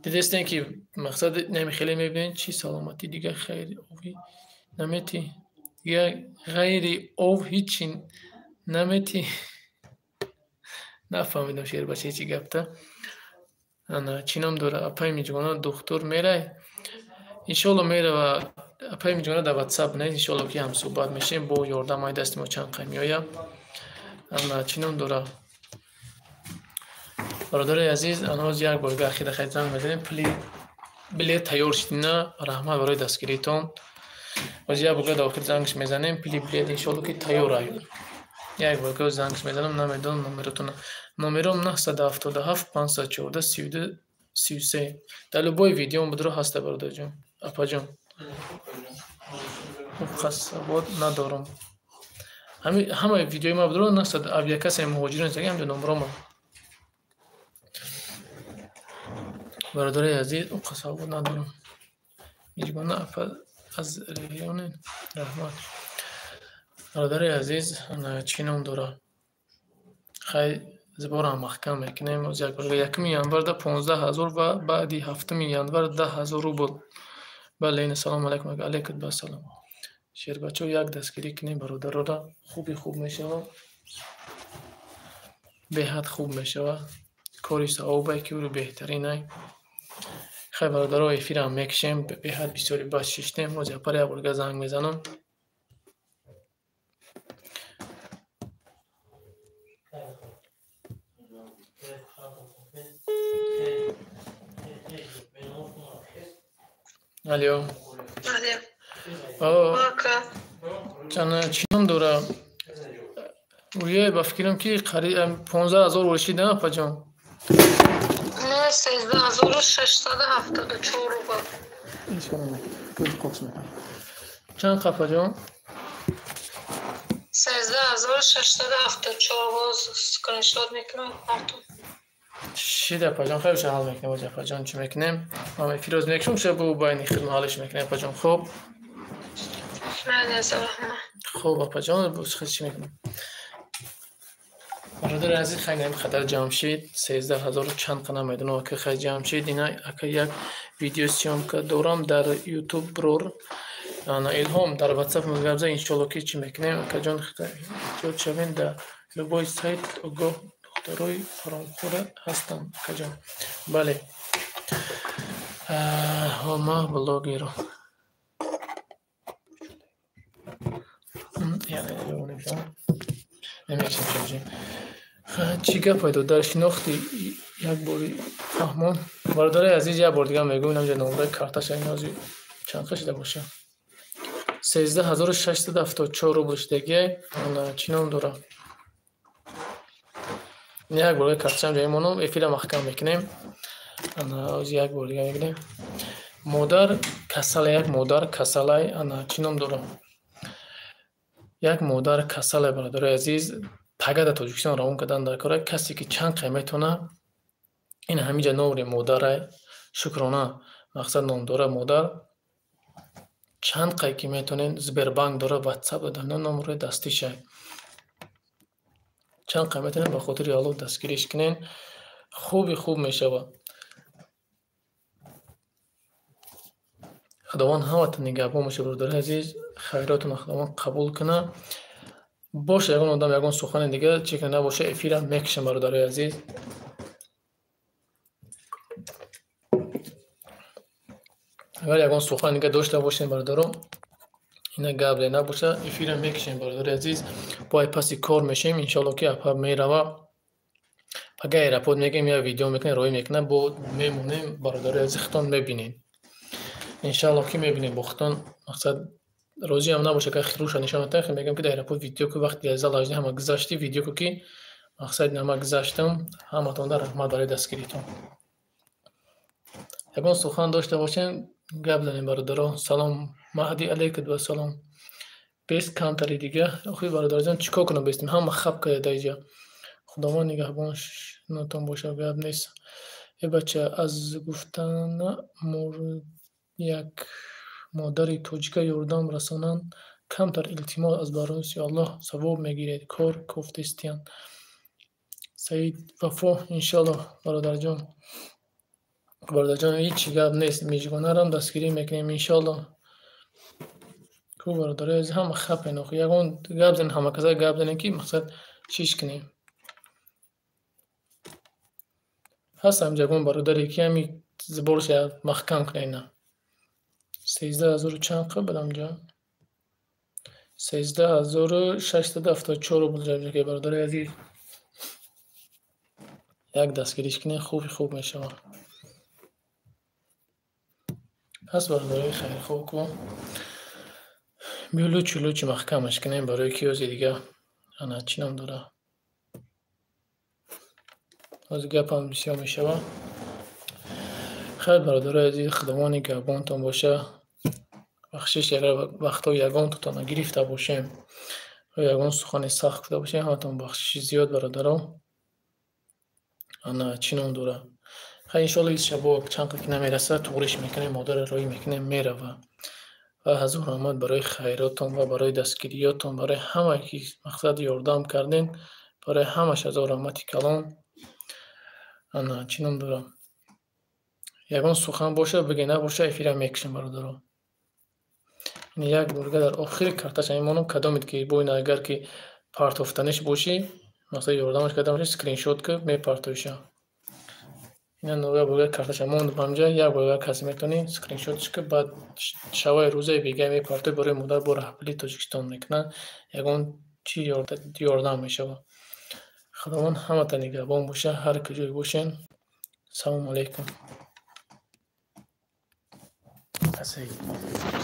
дидестен ки мақсад нами хеле мебинед чӣ саломатӣ, дига хайри ови наметӣ, дига ғайри ов ҳичи наметӣ. Нафаҳмидам, шербача, ҳечи гапта. Ана чӣ ном дора, апаи Миҷгона духтур мерай? Иншоалло, мерава. Апаи Миҷгона, дар ватсап навис, иншоалло ки ҳамсӯҳбат мешавем, бо ёрдам ай дасти мо чанд қай меояд. Ана чӣ ном дора, бародари азиз, ана ҳоз як бор ахира хай занг мезанем, пули билет тайёр шудина. Раҳмат барои дастгиритон. Ҳоз як бор дар охир зангш мезанем, пули билет иншоалло ки тайёр ай. Як бор зангш мезанам, намедонам номеротона. Номером 977 514 32 33. Дар любой видеом будро ҳаста, бародарҷон, апаҷон. Савод надорам. Ҳамаи видеои ма бидорам, насад авиакассаи муҳоҷирон истаги ҳамҷо номрома. Бародари азиз, уқа савод надорам. Мижгона апа аз регионе раҳмат. Бародари азиз, чӣ ном дора? Хай сборам маҳкам мекунем. Оз як бор 1 январда 15 000 ва баъди 7 январ 10 000 рубл. Бале, ина салому алайкум, алайкум басалом. Шербачо, як дастгирӣ кунем бародарора, хуби хуб мешавад. Беҳад хуб мешавад. Кори савобе ки ӯро беҳтаринай. Хай бародаро, эфирам мекушем, беҳад бисёри бас шиштем. Оз япар як борга занг мезанам. Алё. Алё. Чӣ ном дора? Урия, ба фикрам ки 15 000 воришида, апаҷон. Не, 13 674 рубл. Чанд, апаҷон? 13 674, боз скриншот мекунам картон. Шида, апаҷон, хайр, ша ҳал мекунем. Оз, апаҷон, чӣ мекунем? Ман эфироз мекушам, ша бу байни хидма ҳалш мекунем, апаҷон, хуб? Хуб, апаҷон, чӣ мекунем? Бародари азиз, хай ин қадар ҷамшид, 13 000 чанд қа намедонам, ака, хай ҷамшид, ина ака, як видео съёмка дорам дар ютуб, брор. Ана Илҳом, дар ватсап гап зан, иншоалло ки чӣ мекунем, акаҷон, эҳтиёт шавем, дар любой сайт огоҳ духтарои ҳаромхӯра ҳастанд, акаҷон. Бале. Ма блогеру. Яъне намешавам. Чӣ гап пайдо дар шинохти як бори фаҳмон. Бародари азиз, як бор дигар мегӯям, инамҷа номраи карташа инози чанд қа шида боша? 13 674 рубл шидагиай. Чӣ ном дора? Як бор карташам ҷои монам, эфира маҳкам мекунем. Ози як бор дигар мебинем. Модар касала, як модар касалай, ана чӣ ном дора? Як модар касалай, бародари азиз, пага дар Тоҷикистон равон кардан дар кора. Касе ки чанд қай метавона, ин ҳамиҷа номри модарай, Шукрона, мақсад ном дора модар. Чанд қай ки метавонед, Сбербанк дора, ватсап дора, номрои дастишай. Чанд қай метавонед, ба хотири Аллоҳ дастгириш кунед, хуби хуб мешавад. Худованд ҳаматон нигаҳбон бошад, бародари азиз, хайротонро Худованд қабул кунад. Боша ягон одам ягон сухани дигар чӣ ки набоша, эфира мекушам, бародари азиз. Агар ягон сухани дигар дошта бошем, бародаро, ина гап набоша, эфира мекушем, бародари азиз. Бо ай паси кор мешем, иншоалло ки апа мерава. Пага аэропорт мегем, я видео мекунем, роҳӣ мекунам, бо мемонем, бародари азиз, худтон мебинед. Иншоалло ки мебинем бо худтон, мақсад розиам набоша, ка хируша нишон натаҳем, мегӯям ки дар аэропорт видео ку, вақти аз зал ҳама гузашти, видео ку, ки мақсад ҳама гузаштам, ҳаматонда раҳмат барои дастгиритон. Ягон сухан дошта бошем, гап занем, бародаро. Салом Маҳди, алайкум вассалом. Бес камтари дига. Охи, бародарҷон, чӣ кор кунам, бестем? Ҳама хаб карда дар иҷа. Худованд нигаҳбонатон бошад, гап нест. Э бача, аз гуфтана як модари тоҷика ёрдам расонанд камтар, илтимос, аз бароси Аллоҳ савоб мегиред, кор кофтестиянд. Саид Вафо, иншоалло, бародарҷон. Бародарҷон, ҳеҷ гап нест, мижгонарам дастгирӣ мекунем, иншоалло. Ку бародарои азиз, ҳама хапен охи, ягон гап занем, ҳама каса гап занем, ки мақсад чиш кунем. Ҳаст ҳамҷа ягон бародаре ки ҳами сборша маҳкам кунад ина. 13 000 чанд қа буд ҳамҷа? 13 674 рубл ҷаб, бародари азиз. Як дастгириш кунед, хуби хуб мешавад. Ҳаст бародарои хайрхоҳ ку? Биё лучи лучи маҳкамаш кунем, барои ки ози дига ана чӣ ном дора? Ози гапам бисёр мешавад. Хайр, бародарои азиз, Худованд нигаҳбонтон боша. Бахшиш, агар вақтҳо ягонтотонро гирифта бошем ё ягон сухане сахт гуфта бошем, ҳаматон бахшиши зиёд, бародаро. Ана, чӣ ном дорад? Хай, иншоалло, ис шабо чанд қадр ки намерасад, туғриш мекунем, модарро роҳӣ мекунем, мерава. Ва ҳазор раҳмат барои хайротон ва барои дастгириётон, барои ҳамае ки, мақсад, ёрдам кардем, барои ҳамаш ҳазор раҳмати калон. Ана, чӣ ном дорад? Ягон сухан бошад, бигӯед, набошад, эфирам мекушем, бародаро. Як борга дар охири карташа мемонам, кадомед ки бо ин, агар ки партофтаниш бошӣ, масалан, ёрдамаш карда бошӣ, скриншот ки мепартоиша. Ина як борга карташа мондам ҳамҷа, як борга касе метавонӣ скриншотш ки, баъд шаваи рӯзаи бегай мепартои, барои модар бо раҳбарии Тоҷикистон мекунад, ягон чӣ ёрдам мешавад. Худованд ҳаматон нигаҳбон бошад, ҳар куҷое бошен. Салому алайкум.